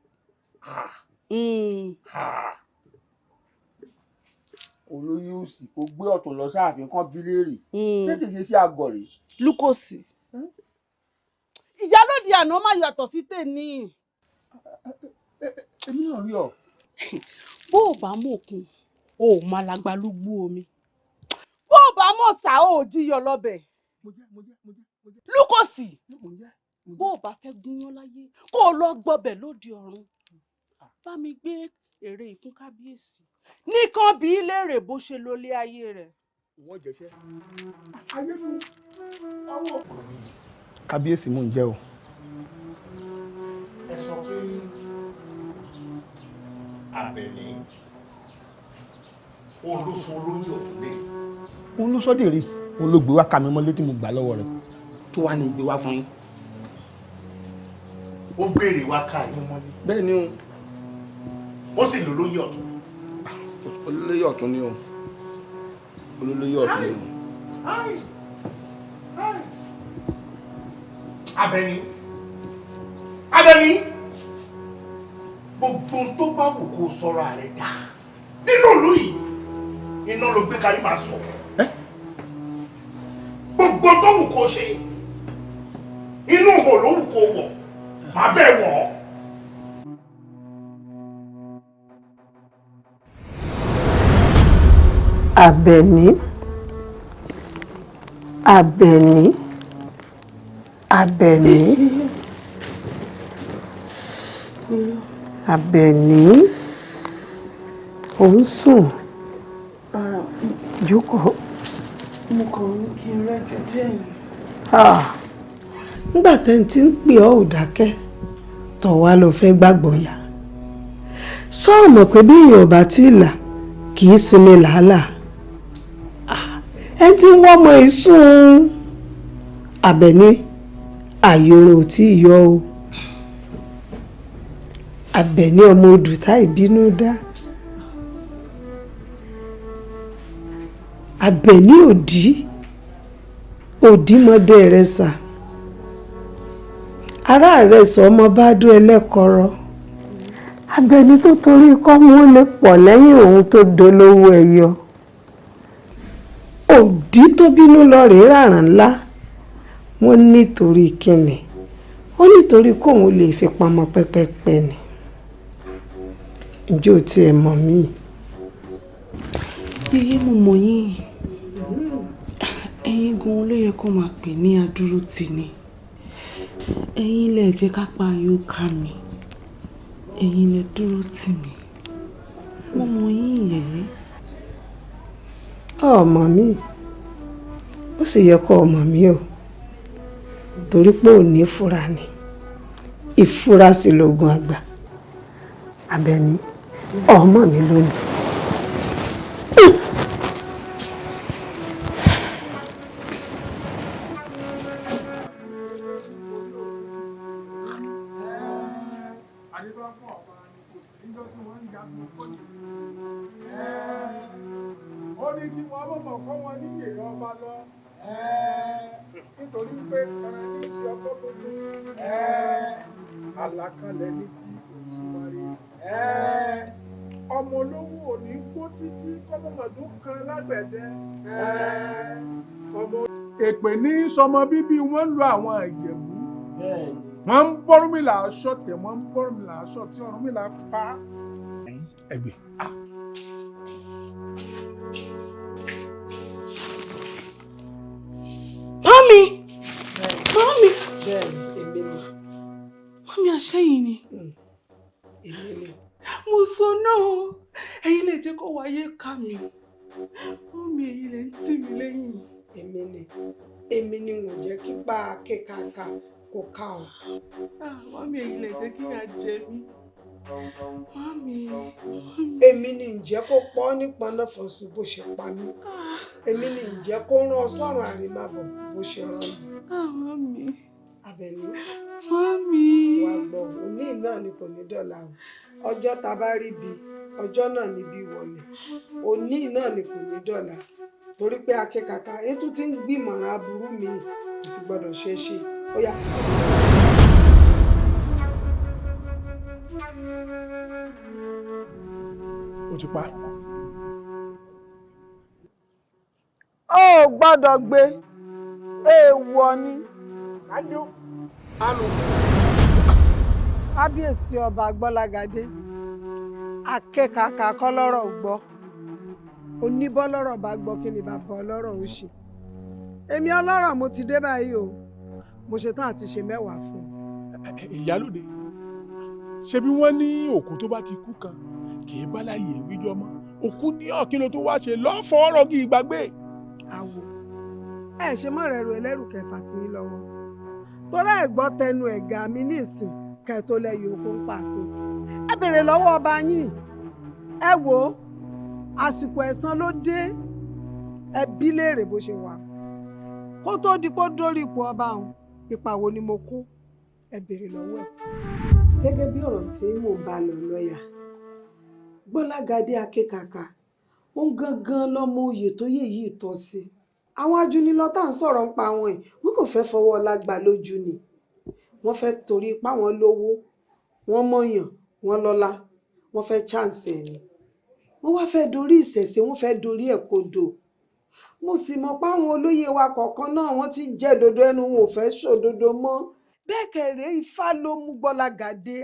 Olóyè òsì kò gbé ọ̀tún lọ sáàfin kan bí léèrè. Ṣé kìí ṣe sí àgọ̀ rèé?
Lukosi. Ìyálóde àná má yàtọ̀ sí tèmi.
Èmi náà rí ọ.
Bó o bá mọ̀ òkun, o ò máa lágbálúgbú omi. Bó o bá mọ̀ sá, o ò jíyọ lọ́bẹ̀. Lukosi. Bó o bá fẹ́ gúnyán láyé, kó o lọ gbọ́bẹ̀ lóde ọ̀run. Bá mi gbé èrè ìfún kábíyèsí. Nìkan bí léèrè bó ṣe lólé ayé rẹ̀.
Wọ́n jẹ́ṣẹ́.
Kábíyèsí mò ń jẹ́ o.
Ẹ sọ pé Àbẹ̀ní òun ló sọ olóyè ọ̀tún lé.
Òun ló sọ dèrè, òun ló gbé wá ka mi mọ́lé tí mo gbà lọ́wọ́ rẹ̀ tó wá ní gbé wá fún yín.
Ó béèrè wá ká yín mọ́lé.
Bẹ́ẹ̀ ni o.
Ó sì lò lóyè ọ̀tún.
Olóyè ọ̀tún ni o. Olóyè ọ̀tún ni o.
Àbẹ̀ní Àbẹ̀ní gbogbo tó bá wù kó sọ̀rọ̀ rẹ̀ dá nínú ìlú yìí iná ló gbé kárí máa sọ. Gbogbo tó wù kó ṣe inú ihò ló wù kó wọ̀ má bẹ́ẹ̀ wọ̀ ọ́.
Àbẹ̀ní Àbẹ̀ní Àbẹ̀ní Àbẹ̀ní ò ń sùn. Jókòó.
Mo kàn ní kí n rẹ́jú díẹ̀ ni.
Nígbà tẹ́ ń ti ń pè ọ́ ò dákẹ́ tọ̀ wá ló fẹ́ gbàgbọ́ yá. Sọ mọ̀ pé bí èèyàn ò bá tí ì là kì í sinmi làálàá. Ẹ ti ń wọ́mọ ìsún Àbẹ̀ní àyòrò ò tí ì yọ o. Àbẹ̀ní ọmọ odù tá ìbínú dá. Àbẹ̀ní òdì òdìmọdé rẹ sà. Ará rẹ sọ ọmọ bá dún ẹlẹ́kọ̀ọ́rọ́. Àbẹ̀ní tó torí kọ́mú ó lè pọ̀ lẹ́yìn òun tó dolówó ẹyọ. Òdì tó bínú lọ rèé ràràn ńlá. Wọ́n nítorí kíni? Ó nítorí kóun lè fi pamọ́ pẹ́pẹ́pẹ́ ni. Ǹjẹ́ o tiẹ̀ mọ̀ mí?
Yèyé mo mọ̀ yín. Ẹ̀yin gan ló yẹ kó máa pè ní adúrótì ni. Ẹ̀yin lẹ jẹ́ ká pa yóò ká mi. Ẹ̀yin lẹ dúró tì mí. Mo mọ̀ yín yèyé.
Ọmọ mi, ó sì yẹ kó ọmọ mi o. Torí pé ò ní fura ni. Ìfura sì lògùn àgbà. Àbẹ̀ní, ọmọ mi lónìí.
Ó ní kí wọ́n mọ̀mọ́ kọ́ wọn ní yèrè ọba lọ. Nítorí pé kan ní í ṣe ọkọ́ tuntun. Àlàkalẹ̀ ní ti Òṣùmàrè. Ọmọ olówó ò ní gbó títí kọ́mọ̀mọ́dún kan lágbẹ̀dẹ. Èpè ní sọmọ bíbí wọ́n ń lo àwọn Ìjẹ̀bú. Wọ́n ń bọ́rùmìlà aṣọ tẹ̀, wọ́n ń bọ́rùmìlà aṣọ tí Ọ̀rúnmìlà pa. Ẹgbẹ́.
Mami! Mami!
Bẹ́ẹ̀ni, èmi ni.
Mami àṣẹyìn ni.
Èmi ni.
Mo sọ náà, ẹ̀yin lè jẹ́ kó wáyé ká mi. Mami ẹ̀yin lè ń tì mí lẹ́yìn.
Èmi ni. Èmi ni n ò jẹ́ kí pa kékaka kò ká ọ.
Mami ẹ̀yin lè jẹ́ kí ìyà jẹ mí. Mami.
Èmi ni ǹjẹ́ kó pọ́ nípa náà fọ̀sùn bó ṣe pa mí. Èmi ni ǹjẹ́ kó rán ọ sọ́run àrèmábọ̀ bó ṣe rán mi.
Mami.
Àbẹ̀ní.
Mami.
Wà gbọ́, òní náà ni kò ní dọ̀la o. Ọjọ́ ta bá rí bi, ọjọ́ náà ni bí wọlé. Òní náà ni kò ní dọ̀la. Torí pé akékaka, ètò tí ń gbìmọ̀ràn aburú mi kò sì gbọ́dọ̀ ṣeé ṣe. Ó yá.
Ó ti pa.
Ó gbọ́dọ̀ gbé, èèwọ̀ ni. Kábíyèsí ọba Gbọ́lágadé, akékaka kọ́ lọ́rọ̀ gbọ́, oníbọ́lọ́rọ̀ bá gbọ́ kí ni bàbá ọlọ́rọ̀ ó ṣe. Èmi ọlọ́rọ̀ mo ti dé báyìí o, mo ṣetán àti ṣe mẹ́wàá fún un.
Ìyálóde, ṣebí wọ́n ní òkú tó bá ti kú kan kì í bá láyè wíjọ mọ́. Òkú ní ọ̀kí ló tó wá ṣe lọ́fọ̀ọ́rọ̀ kí ìgbàgbé.
Àwò ẹ ṣe mọ́ rẹ̀ ro ẹlẹ́rù kẹfà tí ń lọ́wọ́, torí ẹ gbọ́ tẹnu ẹ̀gà mi ní ìsìn kẹ́ tó lẹ́yìn oko ń pàtó. Ẹ béèrè lọ́wọ́ ọba yín, ẹ wò ó, àsìkò ẹ̀san ló dé, ẹ bí léèrè bó ṣe wà kó tó di pé ó dórí ipò ọba òun, ipa wo ni mo kó, ẹ béèrè lọ́wọ́ ẹ̀. Gẹ́gẹ́ bí ọ̀rọ̀ tí mò ń bá lọ lọ́ọ̀yà Gbọ́lágadé Akékaka, òun gangan lọ́mọ oyè tó yè yìí tọ́ sí. Àwọn ajúnilọ tá à ń sọ̀rọ̀ ń pa wọn yìí, wọn kò fẹ́ fọwọ́ ọlá gbà lójú ni. Wọ́n fẹ́ torí ipá wọn lówó, wọ́n mọ̀yàn, wọ́n lọ́lá, wọ́n fẹ́ chance ẹ̀ ni. Wọ́n wá fẹ́ dorí ìṣẹ̀ṣe, wọ́n fẹ́ dorí ẹ̀ kodò. Mo sì mọ̀ pé àwọn olóyè wa kọ̀ọ̀kan náà wọ́n ti jẹ́ dodo ẹnu, wọn ò fẹ́ ṣòdodo mọ́. Bẹ́ẹ̀ kẹ̀rẹ́ Ifá ló mú Gbọ́lágadé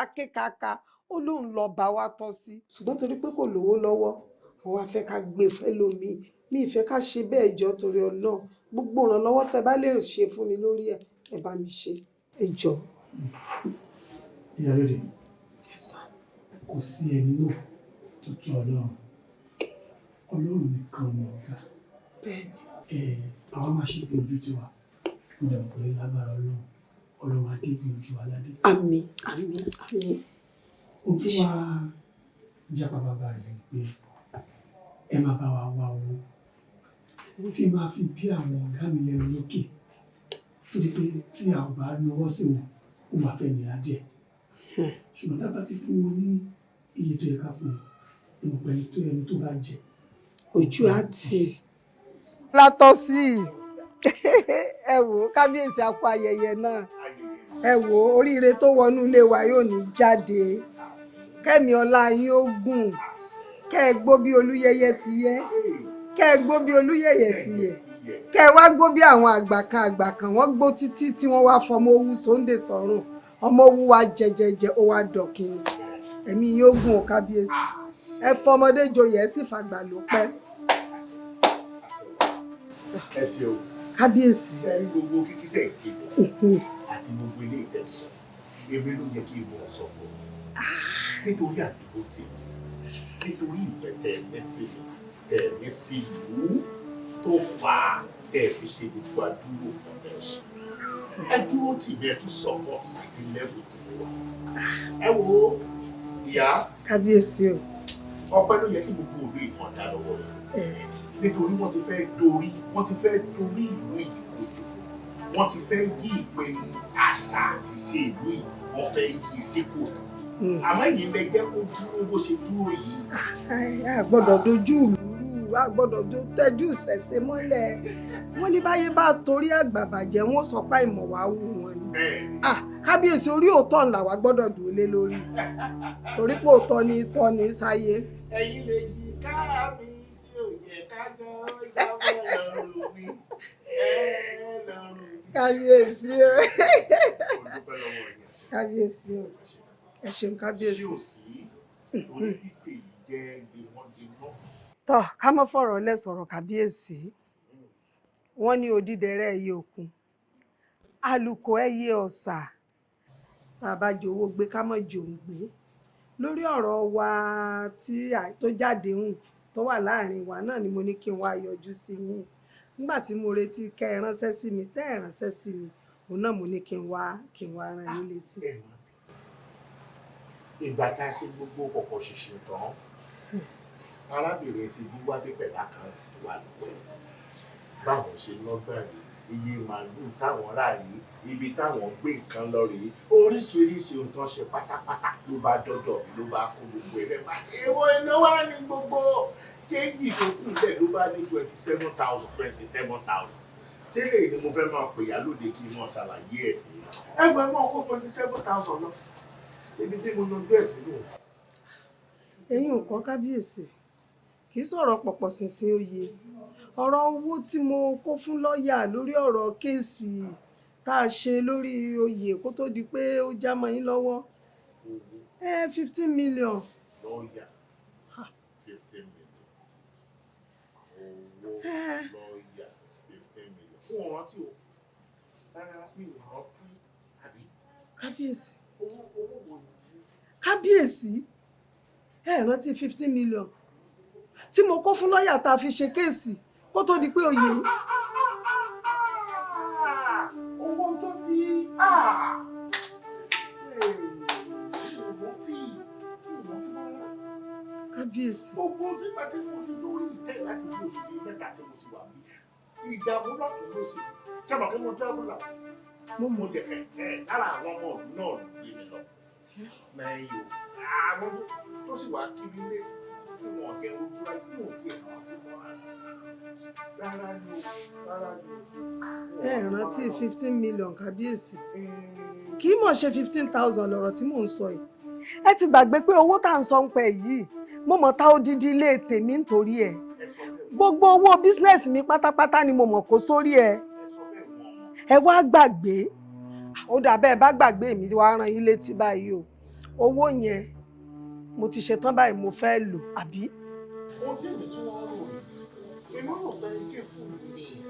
Akékaka, ó lóun lọ bá wa tọ́ sí. Ṣùgbọ́n torí pé kò lówó lọ́wọ́, wọ́n wá fẹ́ ká gbé fẹ́ lómi. Mi ìfẹ́ ká ṣe bẹ́ẹ̀ jọ torí Ọlọ́run. Gbogbo ìrànlọ́wọ́ tẹ bá lè ṣe fún mi lórí ẹ̀, ẹ bá mi ṣe, ẹ jọ.
Ìyálóde,
Yes sir.
Kò sí ẹni náà tó tó Ọlọ́run. Ọlọ́run nìkan ni ọ̀gá.
Bẹ́ẹ̀ni.
Àwa máa ṣe ìgbìyànjú tiwa. Mo dẹ̀ mọ̀ pé lágbára Ọlọ́run, Ọlọ́run á dé ìgbìyànjú wa ládé.
Àmín, àmín, àmín.
Ohun tó wá jápa bàbá rẹ̀ ni pé ẹ máa bá wa wá owó tí máa fi bí àwọn ọ̀gá mi lẹ́nu lókè, torí pé tí a ò bá náwó sí wọn, ó máa fẹ́ nira díẹ̀. Ṣùgbọ́n tá a bá ti fún wọn ní iye tó yẹ ká fún wọn, ìmọ̀ pẹ̀lú tó ẹni tó bá jẹ.
Ojú á tì látọ̀ sí i. Ẹ wò ó, kábíyèsí a kú ayẹyẹ náà. Ẹ wò ó, oríire tó wọnú ilé wa yóò ní jáde. Kẹ́mi ọlá yín ó gùn, kẹ́ ẹ gbó bí Olúyẹyẹ ti yẹ, kẹ́ ẹ gbó bí Olúyẹyẹ ti yẹ, kẹ́ ẹ wá gbó bí àwọn àgbà kan àgbà kan wọ́n gbó títí tí wọ́n wá fọmọ owú sóńdè sọ́rùn. Ọmọ owú wa jẹjẹjẹ ó wá dọ̀kìnì. Ẹ̀mí yín ó gùn ó kábíyèsí. Ẹ fọmọdé joyè, ẹ sì fàgbà ló pẹ́.
Ẹ ṣe o.
Kábíyèsí.
Ṣé rí gbogbo kíkí tẹ̀ kéde àti gbogbo ilé ìtẹ̀sán, èmi ló yẹ kí n mọ̀ sọ fún un. Nítorí àdúró tì mí, nítorí ìfẹ́ tẹ̀ ẹ́ ní sí mi, tẹ̀ ẹ́ ní sí ìlú tó fà á tẹ̀ ẹ́ fi ṣe gbogbo àdúró kan tẹ̀ ẹ́ ṣe. Ẹ dúró tì mí, ẹ tún support mi ní level tí mo wà. Ẹ wo ìyá.
Kábíyèsí o.
Ọpẹ́ ló yẹ kí gbogbo òdo ìmọ̀ dá lọ́wọ́ rẹ̀. Nítorí wọ́n ti fẹ́ dorí, wọ́n ti fẹ́ dorí ìlú yìí kodò, wọ́n ti fẹ́ yí ìpinnu àṣà àti ìṣe ìlú yìí, wọ́n fẹ́ yí sí kòtò. Àmọ́ èyí lẹ jẹ́ kó dúró bó ṣe dúró yìí.
A gbọ́dọ̀ dojú ìlú rú, a gbọ́dọ̀ tẹ́jú ìṣẹ̀ṣe mọ́lẹ̀. Wọ́n ní báyé bá torí àgbà bàjẹ́, wọ́n sọ pé ìmọ̀ wá wù wọ́n ni. Kábíyèsí, orí òótọ́ ńlá wa gbọ́dọ̀ dúró lé lórí, torí pé òótọ́ ni tọ́ ni sáyé.
Ẹ̀yin lè yí ká mi tí ò yẹ ká jọ jábọ́ lọ́rùn mi, ẹ lọ́rùn mi.
Kábíyèsí o, kábíyèsí o, ẹ ṣeun kábíyèsí.
Ṣé ò sí torí pípé yìí jẹ́ gbẹmọ́gbẹmọ́.
Tọ́ ká mọ́ fọ̀rọ̀ lẹ̀ sọ̀rọ̀ kábíyèsí. Wọ́n ní odídẹrẹ́ ẹyẹ òkun, alùkò ẹyẹ ọ̀sà, tá a bá jowó gbé ká mọ́ jòun gbé. Lórí ọ̀rọ̀ wa tí tó jáde hùn tó wà láàrin wa náà ni mo ní kí n wá yọjú sí yín. Nígbà tí mo retí kẹ́ ẹ ránṣẹ́ sí mi, tẹ́ ẹ ránṣẹ́ sí mi, òun náà mo ní kí n wá rán yín létí.
Ìgbà tá a ṣe gbogbo kọ̀kọ̀ ṣìṣì tán, arábìnrin ti bí wádé pẹ̀lú àkáǹtì tó wà lọ́wọ́ ẹ̀. Báwọn ṣe lọ́gbà rèé, iye màálùú táwọn rà rèé, ibi táwọn gbé nǹkan lọ rèé, oríṣiríṣi ohun tó ń ṣe pátápátá ló bá dọ́dọ̀ mi, ló bá kó gbogbo ẹ̀ bẹ́ẹ̀ bá èwo iná wá ní gbogbo kéjì tó kù lẹ̀ ló bá ní 27,000 27,000. Ṣé lè ní mo fẹ́ máa pè yá lóde kí n máa ṣàlàyé ẹ̀? Ẹgbẹ́ máa kó 27,000 lọ. Ibi tí mo yanjú ẹ̀ sínú.
Ẹ̀yin ò kọ́ kábíyèsí, Kì í sọ̀rọ̀ pọ̀pọ̀ ṣìnṣìn oyè. Ọ̀rọ̀ owó tí mo kó fún lọ́ọ̀yà lórí ọ̀rọ̀ kéèsì tá a ṣe lórí oyè kó tó di pé ó já mọ́ yín lọ́wọ́. 15 million.
Lọ́ọ̀yà 15 million. Owó lọ́ọ̀yà 15 million. Fún ọ̀rọ̀ tí o rárá mi ò rántí àbí.
Kábíyèsí.
Owó wo ni?
Kábíyèsí, ẹ rántí 15 million tí mo kó fún lọ́ọ̀yà tá a fi ṣe kéèsì kó tó di pé oyè yìí.
Owó tó sí
Kábíyèsí.
Gbogbo nígbà tí mo ti lórí ìtẹ́ láti bí oṣù bíi mẹ́ta tí mo ti wà bí ìdààmú lọ́tún ló sì ṣe mọ̀ pé mo travel out. Mo jẹ ẹ̀ lára àwọn ọmọ ọ̀dún náà ló gbé mi lọ. Mẹ́yò àwọn tó sì wá kiri ilé títí títí tí wọn jẹ ojú ayé kò tiẹ̀ rántí mọ́ rárá ni o rárá ni o.
Ẹ rántí 15 million kábíyèsí. Kì í mọ̀ ṣe 15,000 lọ̀rọ̀ tí mò ń sọ yìí. Ẹ ti gbàgbé pé owó tá à ń sọ ń pẹ́ yìí mo mọ̀ ta odidi ilé tèmi nítorí ẹ̀. Gbogbo owó bísínẹ́sì mi pátápátá ni mo mọ̀ kó sórí ẹ̀. Ẹ wá gbàgbé. Ó dà bẹ́ẹ̀ bá gbàgbé mi wá rán yín létí báyìí o. Owó yẹn mo ti ṣetán báyìí mo fẹ́ lò àbí.
Ó dé mi tí wọ́n rò ní èmi rò pé ṣé fún mi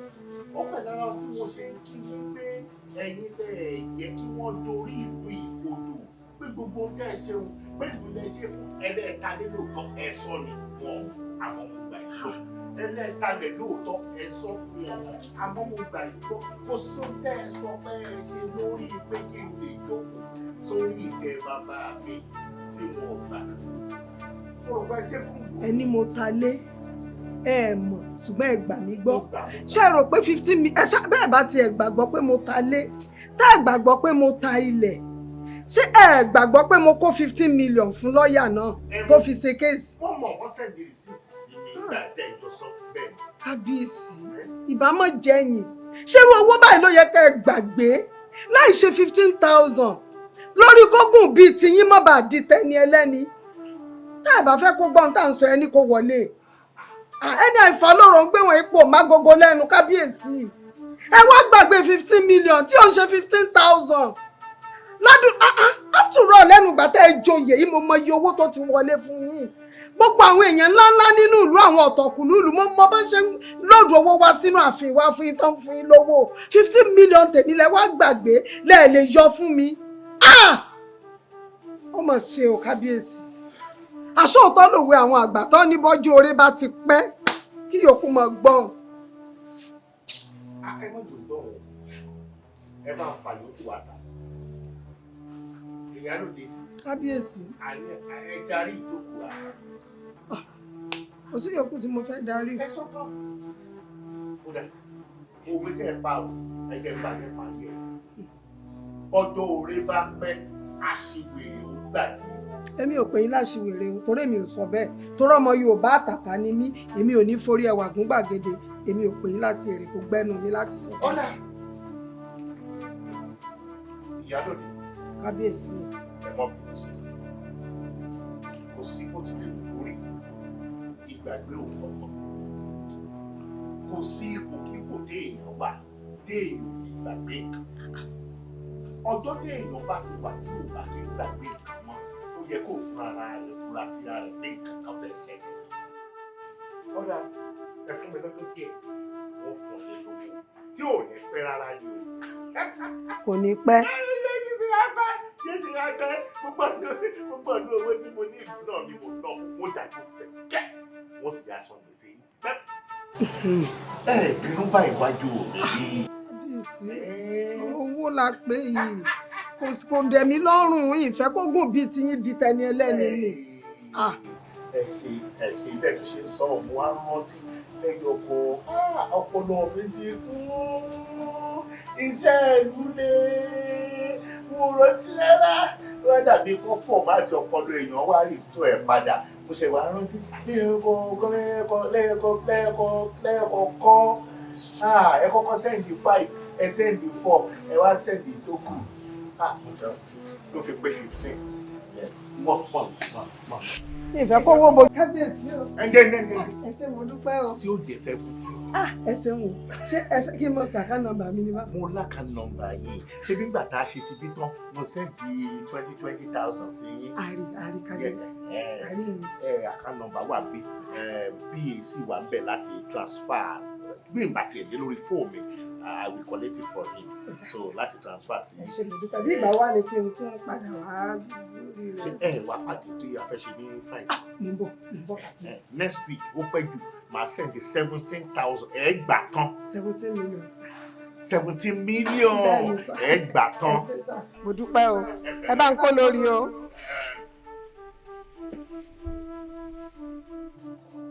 ó pẹ̀ lára tí mo ṣe ń kí yín pé ẹ̀yin tẹ́ ẹ̀ jẹ́ kí wọ́n dorí ìlú ìkodò pé gbogbo tẹ́ ẹ ṣeun pé ìlú lẹ ṣe fún ẹlẹ́ẹ̀ta lé lóòótọ́ ẹ sọ ni wọn àwọn ọmọ ìgbà yìí gbọ́ ẹlẹ́ẹ̀ta lẹ̀ lóòótọ́ ẹ sọ wọn àmọ́ mo gbà yìí gbọ́ kó sọ tẹ́ ẹ sọ pé ẹ ṣe lórí pé kí n lè jókòó sórí ìtẹ́ bàbá mi tí wọn gbà. Mo rò pé ẹ ṣe fún mi.
Ẹni mo ta lé ẹ mọ̀ ṣùgbọ́n ẹ gbà mí gbọ́. Ṣé ẹ rò pé 15 million ẹ ṣá bẹ́ẹ̀ bá tiẹ̀ gbàgbọ́ pé mo ta lé tẹ́ ẹ gbàgbọ́ pé mo ta ilẹ̀ ṣé ẹ gbàgbọ́ pé mo kó 15 million fún lọ́ọ̀yà náà tó fi ṣe kéèsì.
Wọ́n mọ̀ wọ́n sẹ́ndì rìsíìtì sí mi ìgbà tẹ́ ìjọ sọ bẹ́ẹ̀.
Kábíyèsí ìbámọ̀ jẹ́yìn ṣé irú owó báyìí ló yẹ kẹ́ ẹ gbàgbé láì ṣe 15,000 lórí kógùn bíi tiyín má bàa di tẹni ẹlẹ́ni tá ẹ bá fẹ́ kó gbọ́n tá à ń sọ ẹni kó wọlé ẹni àìfọlọ́rọ̀ ń gbé wọn ipò mágogo lẹ́nu kábíyèsí ẹ wá gbàgbé 15 million tí ò ń ṣe 15,000 lọ́dún after all lẹ́nu ìgbà tẹ́ ẹ joyè yìí mo mọ iye owó tó ti wọlé fún yín gbogbo àwọn èèyàn ńláńlá nínú ìlú àwọn ọ̀tọ̀kùlú ìlú mo mọ bá ṣe ń lòdù owó wá sínú ààfin wá fún yín tó ń fún yín lówó 15 million tèmi lẹ wá gbàgbé lẹ́ẹ̀ lè yọ fún mi. Ó mọ̀ ṣe o kábíyèsí àṣọ òótọ́ lòwe àwọn àgbà tán ní bọ́jú oore bá ti pẹ́ kí yòókù mọ̀ gbọ́n.
Ẹ má jò gbọ́n o ẹ máa fà yòókù wá ta ìyálòde.
Kábíyèsí.
Ẹ darí ìjókòó wa.
Kò sí yòókù tí mo fẹ́ darí.
Ẹ sọ tán. Kódà òwe tẹ́ ẹ pa o ẹ jẹ́ pa ẹ pa díẹ̀. Ọjọ́ oore bá pẹ́ aṣiwèrè ó gbàgbé.
Èmi ò pè yín láṣiwèrè o torí èmi ò sọ bẹ́ẹ̀ torí ọmọ Yorùbá àtàtà ni mí èmi ò ní forí ẹwà gún gbàgede èmi ò pè yín láṣiwèrè kò gbẹ́nu mi láti sọ.
Ọ̀dà ìyálòde.
Kábíyèsí.
Ẹ mọ̀ bí kò sí kò sí bó ti lè lórí ìgbàgbé òkọ̀ọ̀kan kò sí ipòkípò téèyàn wà téèyàn ò lè gbàgbé ọjọ́ téèyàn bá ti wà tí ò bá kí ń gbàgbé nǹkan mọ́ ó yẹ kó fún ara rẹ̀ fura sí ara rẹ̀ pé nǹkan kan fẹ́ ṣẹlẹ̀. Ọ̀dà ẹ fún mi lọ́jọ́ díẹ̀ wọ́n fún ọ lówó tí ò ní pẹ́ rárá ni o.
Kò ní pẹ́.
Gbogbo ọdún owó tí mo ní ìlú náà ni mo ná mo dàgbò kẹ́ wọ́n sì yá aṣọ gbèsè yìí. Ẹ bínú bá ìwájú òní.
Kábíyèsí owó la pé yìí kò dẹ̀ mí lọ́rùn ìfẹ́ kó gùn bíi tiyín di tẹni ẹlẹ́ni ni.
Ẹ ṣe bẹ́ẹ̀ tó ṣe ń sọ ọ̀hún wá rántí lẹ́yìn ọkọ̀ ọpọlọ mi ti kú iṣẹ́ ìlú lé mo rántí rárá wọ́n dàbí kó fọ̀mátì ọpọlọ èèyàn wá rìstó ẹ̀ padà mo ṣe wá rántí lẹ́ẹ̀kọ́ ẹ kọ́kọ́ sẹ́ndì 5 ẹ sẹ́ndì 4 ẹ wá sẹ́ndì tó kù mo ti rántí tó fi pé 15. Wọ́n wọ́n wọ́n.
Ìfẹ́ kó wó bo. Kábíyèsí o.
Ẹ̀ǹdẹ̀ ẹ̀ǹdẹ̀.
Ẹ ṣé mo dúpẹ́ o.
Tí ó jẹ́ 17.
Ah, ẹ ṣeun o. Ṣé ẹ fẹ́ kí n mọ kàkà nọ́mbà mi ni bá?
Mo láka nọ́mbà yìí. Ṣé bí ngbà tá a ṣe ti bí tán, mo sẹ́ndì 20,000 sí yín.
Àrí àrí kábíyèsí. Àrí mi.
Ẹ àká nọ́mbà wà bí PAC wà ń bẹ̀ láti transfer. Bí n bá tiẹ̀ dé lórí fóònù mi, I will collect it for him. So láti transfer sí.
Ẹ ṣé mo dúpẹ́. Bí ìgbà wà ni kí n tún padà wá lórí rẹ̀.
Ṣé ẹ wá pàdé tó yà fẹ́ ṣe ní Friday?
Mo ń bọ̀, mo ń bọ̀ kábíyèsí.
Next week ó pẹ́ jù, màá send 17,000 ẹ gbà tán.
17 million sir.
17 million ẹ gbà tán.
Mo dúpẹ́ o, ẹ bá ń kó lórí o.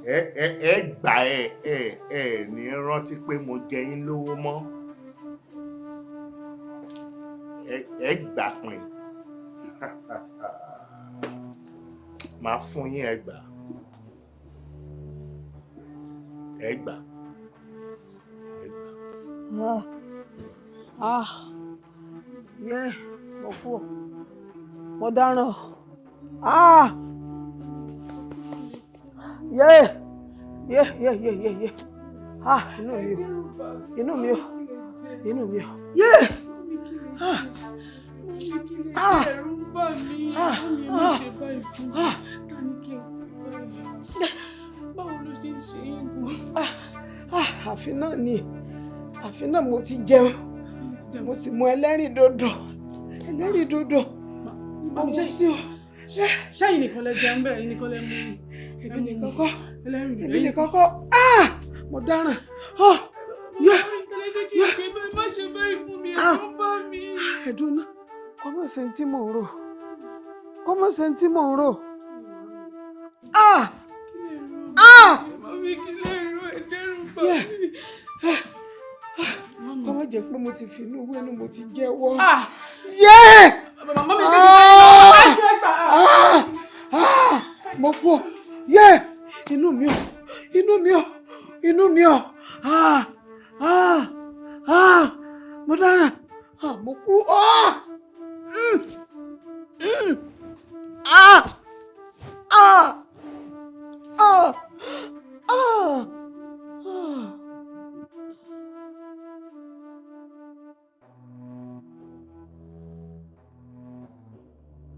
Ẹ ẹ ẹ gbà ẹ ẹ ẹ ní rántí pé mo jẹ yín lówó mọ́. Ẹ gbà pin. Màá fún yín ẹ gbà. Ẹ gbà. Ẹ gbà.
Ah, yeah, mo kú o. Mo dáràn. Ah! Yeah, yeah, yeah, yeah, yeah, yeah. Ah, inú mi o. Inú mi o. Inú mi o. Yeah! Ah! Ah!
Ẹ̀rù ń bà mí. Mami, ẹ má ṣe báyìí fún mi. Ta ni kí n pè báyìí? Báwo ló ṣe ń ṣe é gan?
Àfi náà ni, àfi náà mo ti jẹun, mo sì mu ẹlẹ́rìndòdò, ẹlẹ́rìndòdò, mo mú sí o.
Ṣẹ́yìn nìkan lẹ jẹun bẹ́ẹ̀, ẹ̀yin nìkan lẹ mú.
Èmi nìkan kọ́, èmi nìkan kọ́, ah! Mo dáràn, oh! Yẹ!
Yẹ! Má ṣe báyìí fún mi, ẹ̀rù ń bà mí.
Ẹ̀dùn náà, kọ́mọ̀ ṣe ń tí mò ń rò, kọ́mọ̀ ṣe ń tí mò ń rò. Ah! Ah!
Mami, kí lè rò ẹ̀jẹ̀ rù bà mí.
Kọ́mọ̀ jẹ́ pé mo ti fi inú wẹ́nu mo ti jẹ́wọ́.
Yẹ́! Mami, kí lè rò.
Mo kú ọ. Yẹ́! Inú mi ò, inú mi ò, inú mi ò. Ah! Ah! Ah! Mo dáràn. Ah! Mo kú. Ah! Mm! Mm! Ah! Ah! Ah! Ah! Ah!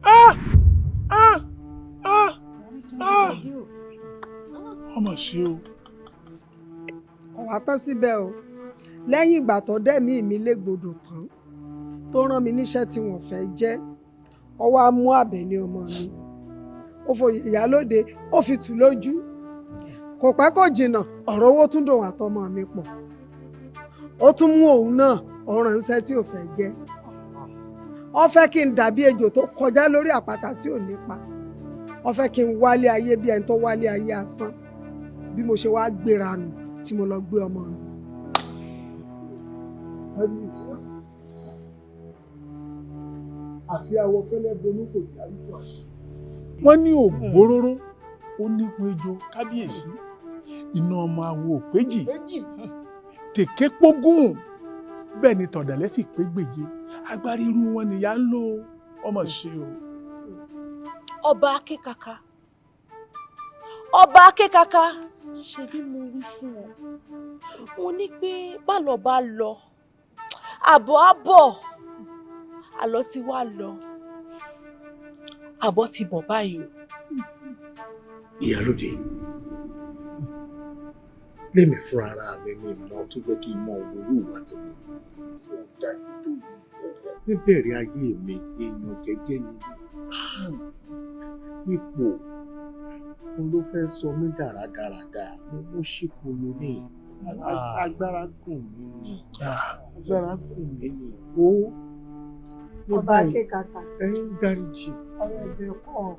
Ah! Ah! Ah! Ah! Ọmọ ṣe o.
Ọ̀wá tán síbẹ̀ o. Lẹ́yìn ìgbà tó dẹ́mi mi légbodò tán, tó rán mi níṣẹ́ tí wọ́n fẹ́ jẹ́, ó wá mú Àbẹ̀ní ọmọ mi. Ó fòye ìyálóde, ó fi tù lójú. Kò pẹ́ kò jìnnà, ọ̀rọ̀ owó tún dòun àtọmọ mi pọ̀. Ó tún mú òun náà ọ̀ràn ńṣẹ́ tí ò fẹ́ jẹ́. Ó fẹ́ kí n dàbí ejò tó kọjá lórí àpáta tí ò nípa. Ó fẹ́ kí n wálé ayé bí ẹni tó wálé ayé asán. Bí mo ṣe wá gbéra nù tí mo lọ gbé ọmọ mi.
Àṣé awọ fẹ́lẹ́ bonú kò ní àrùkù àṣẹ. Wọ́n ní ògbóróró ó nípun ejò kábíyèsí iná ọmọ awo òpéjì tèké pógún bẹ́ẹ̀ ni tọ̀dàlẹ́ sì pé gbèje agbárí irú wọn nìyá ń lò ọmọ ṣe o.
Ọba Akékaka, ọba Akékaka, ṣe bí mo wí fún ọ, mo ní pé bálọ̀ bá lọ, àbọ̀ á bọ̀, àlọ́ ti wá lọ, àbọ̀ ti bọ̀ báyìí o.
Ìyálóde, lèmi fúnra ara mi mi mọ tó jẹ́ kí n mọ òwúrò ìwà tí mo dá yìí tó yìí. Níbẹ̀rẹ̀ ayé mi, èèyàn jẹ́jẹ́ ni mí. Ipò òun ló fẹ́ sọ mí dáradáradá, mo ṣípò lónìí. Agbára gùn mí ni, agbára gùn mí ni. Ó
Ọba Akékaka.
Ẹ ń dáríjì.
Ọ̀rọ̀ ẹ̀bẹ̀ kọ́.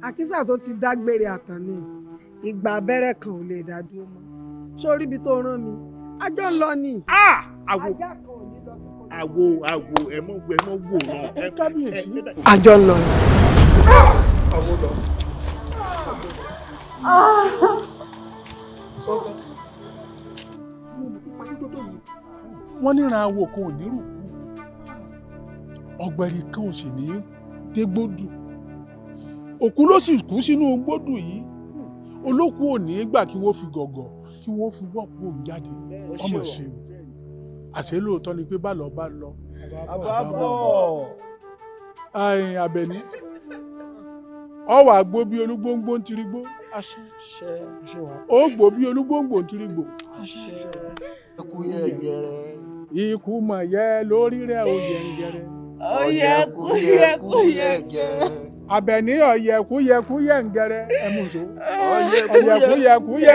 Àkísà tó ti dágbére àtàn ni ìgbà abẹ́rẹ́ kan ò lè dá dúró mọ́. Ṣé orí ibi tó rán mi? Ajọ́ ń lọ ni.
Àwo
Ajá kan ò ní lọ kíkọ́.
àwo àwo ẹ mọ̀ ẹ mọ̀ wò ràn.
Ẹ kábíyèsí.
Àjọ ń lọ ni.
Àwo lọ. Sọ́tọ̀. Wọ́n níran awo kan ò ní rùkú, ọ̀gbẹ̀rì kan ò sì ní dégbòdù. Òkú ló sì kú sínú gbódù yìí. Olókùú ò ní gbà kí wọ́n fi gọ̀gọ̀ kí wọ́n fi wọ́pọ̀ òun jáde. Ọmọ ṣe o. Àṣé lóòótọ́ ni pé bá lọ bá lọ.
Bàbá bọ̀.
Ayin Àbẹ̀ní. Ọ wà gbó bí olúgbóngbó ń tirigbó. Ó gbó bí olúgbóngbò ń tirigbò.
Ikú yẹ gẹrẹ.
Ikú mọ̀ yẹ lórí rẹ̀ ó yẹ ń gẹrẹ.
Ọ̀yẹ̀kú yẹ kú yẹ gẹrẹ.
Àbẹ̀ní ọ̀yẹ̀kú yẹ kú yẹ ń gẹrẹ. Ẹ mú so. Ọ̀yẹ̀kú yẹ kú yẹ.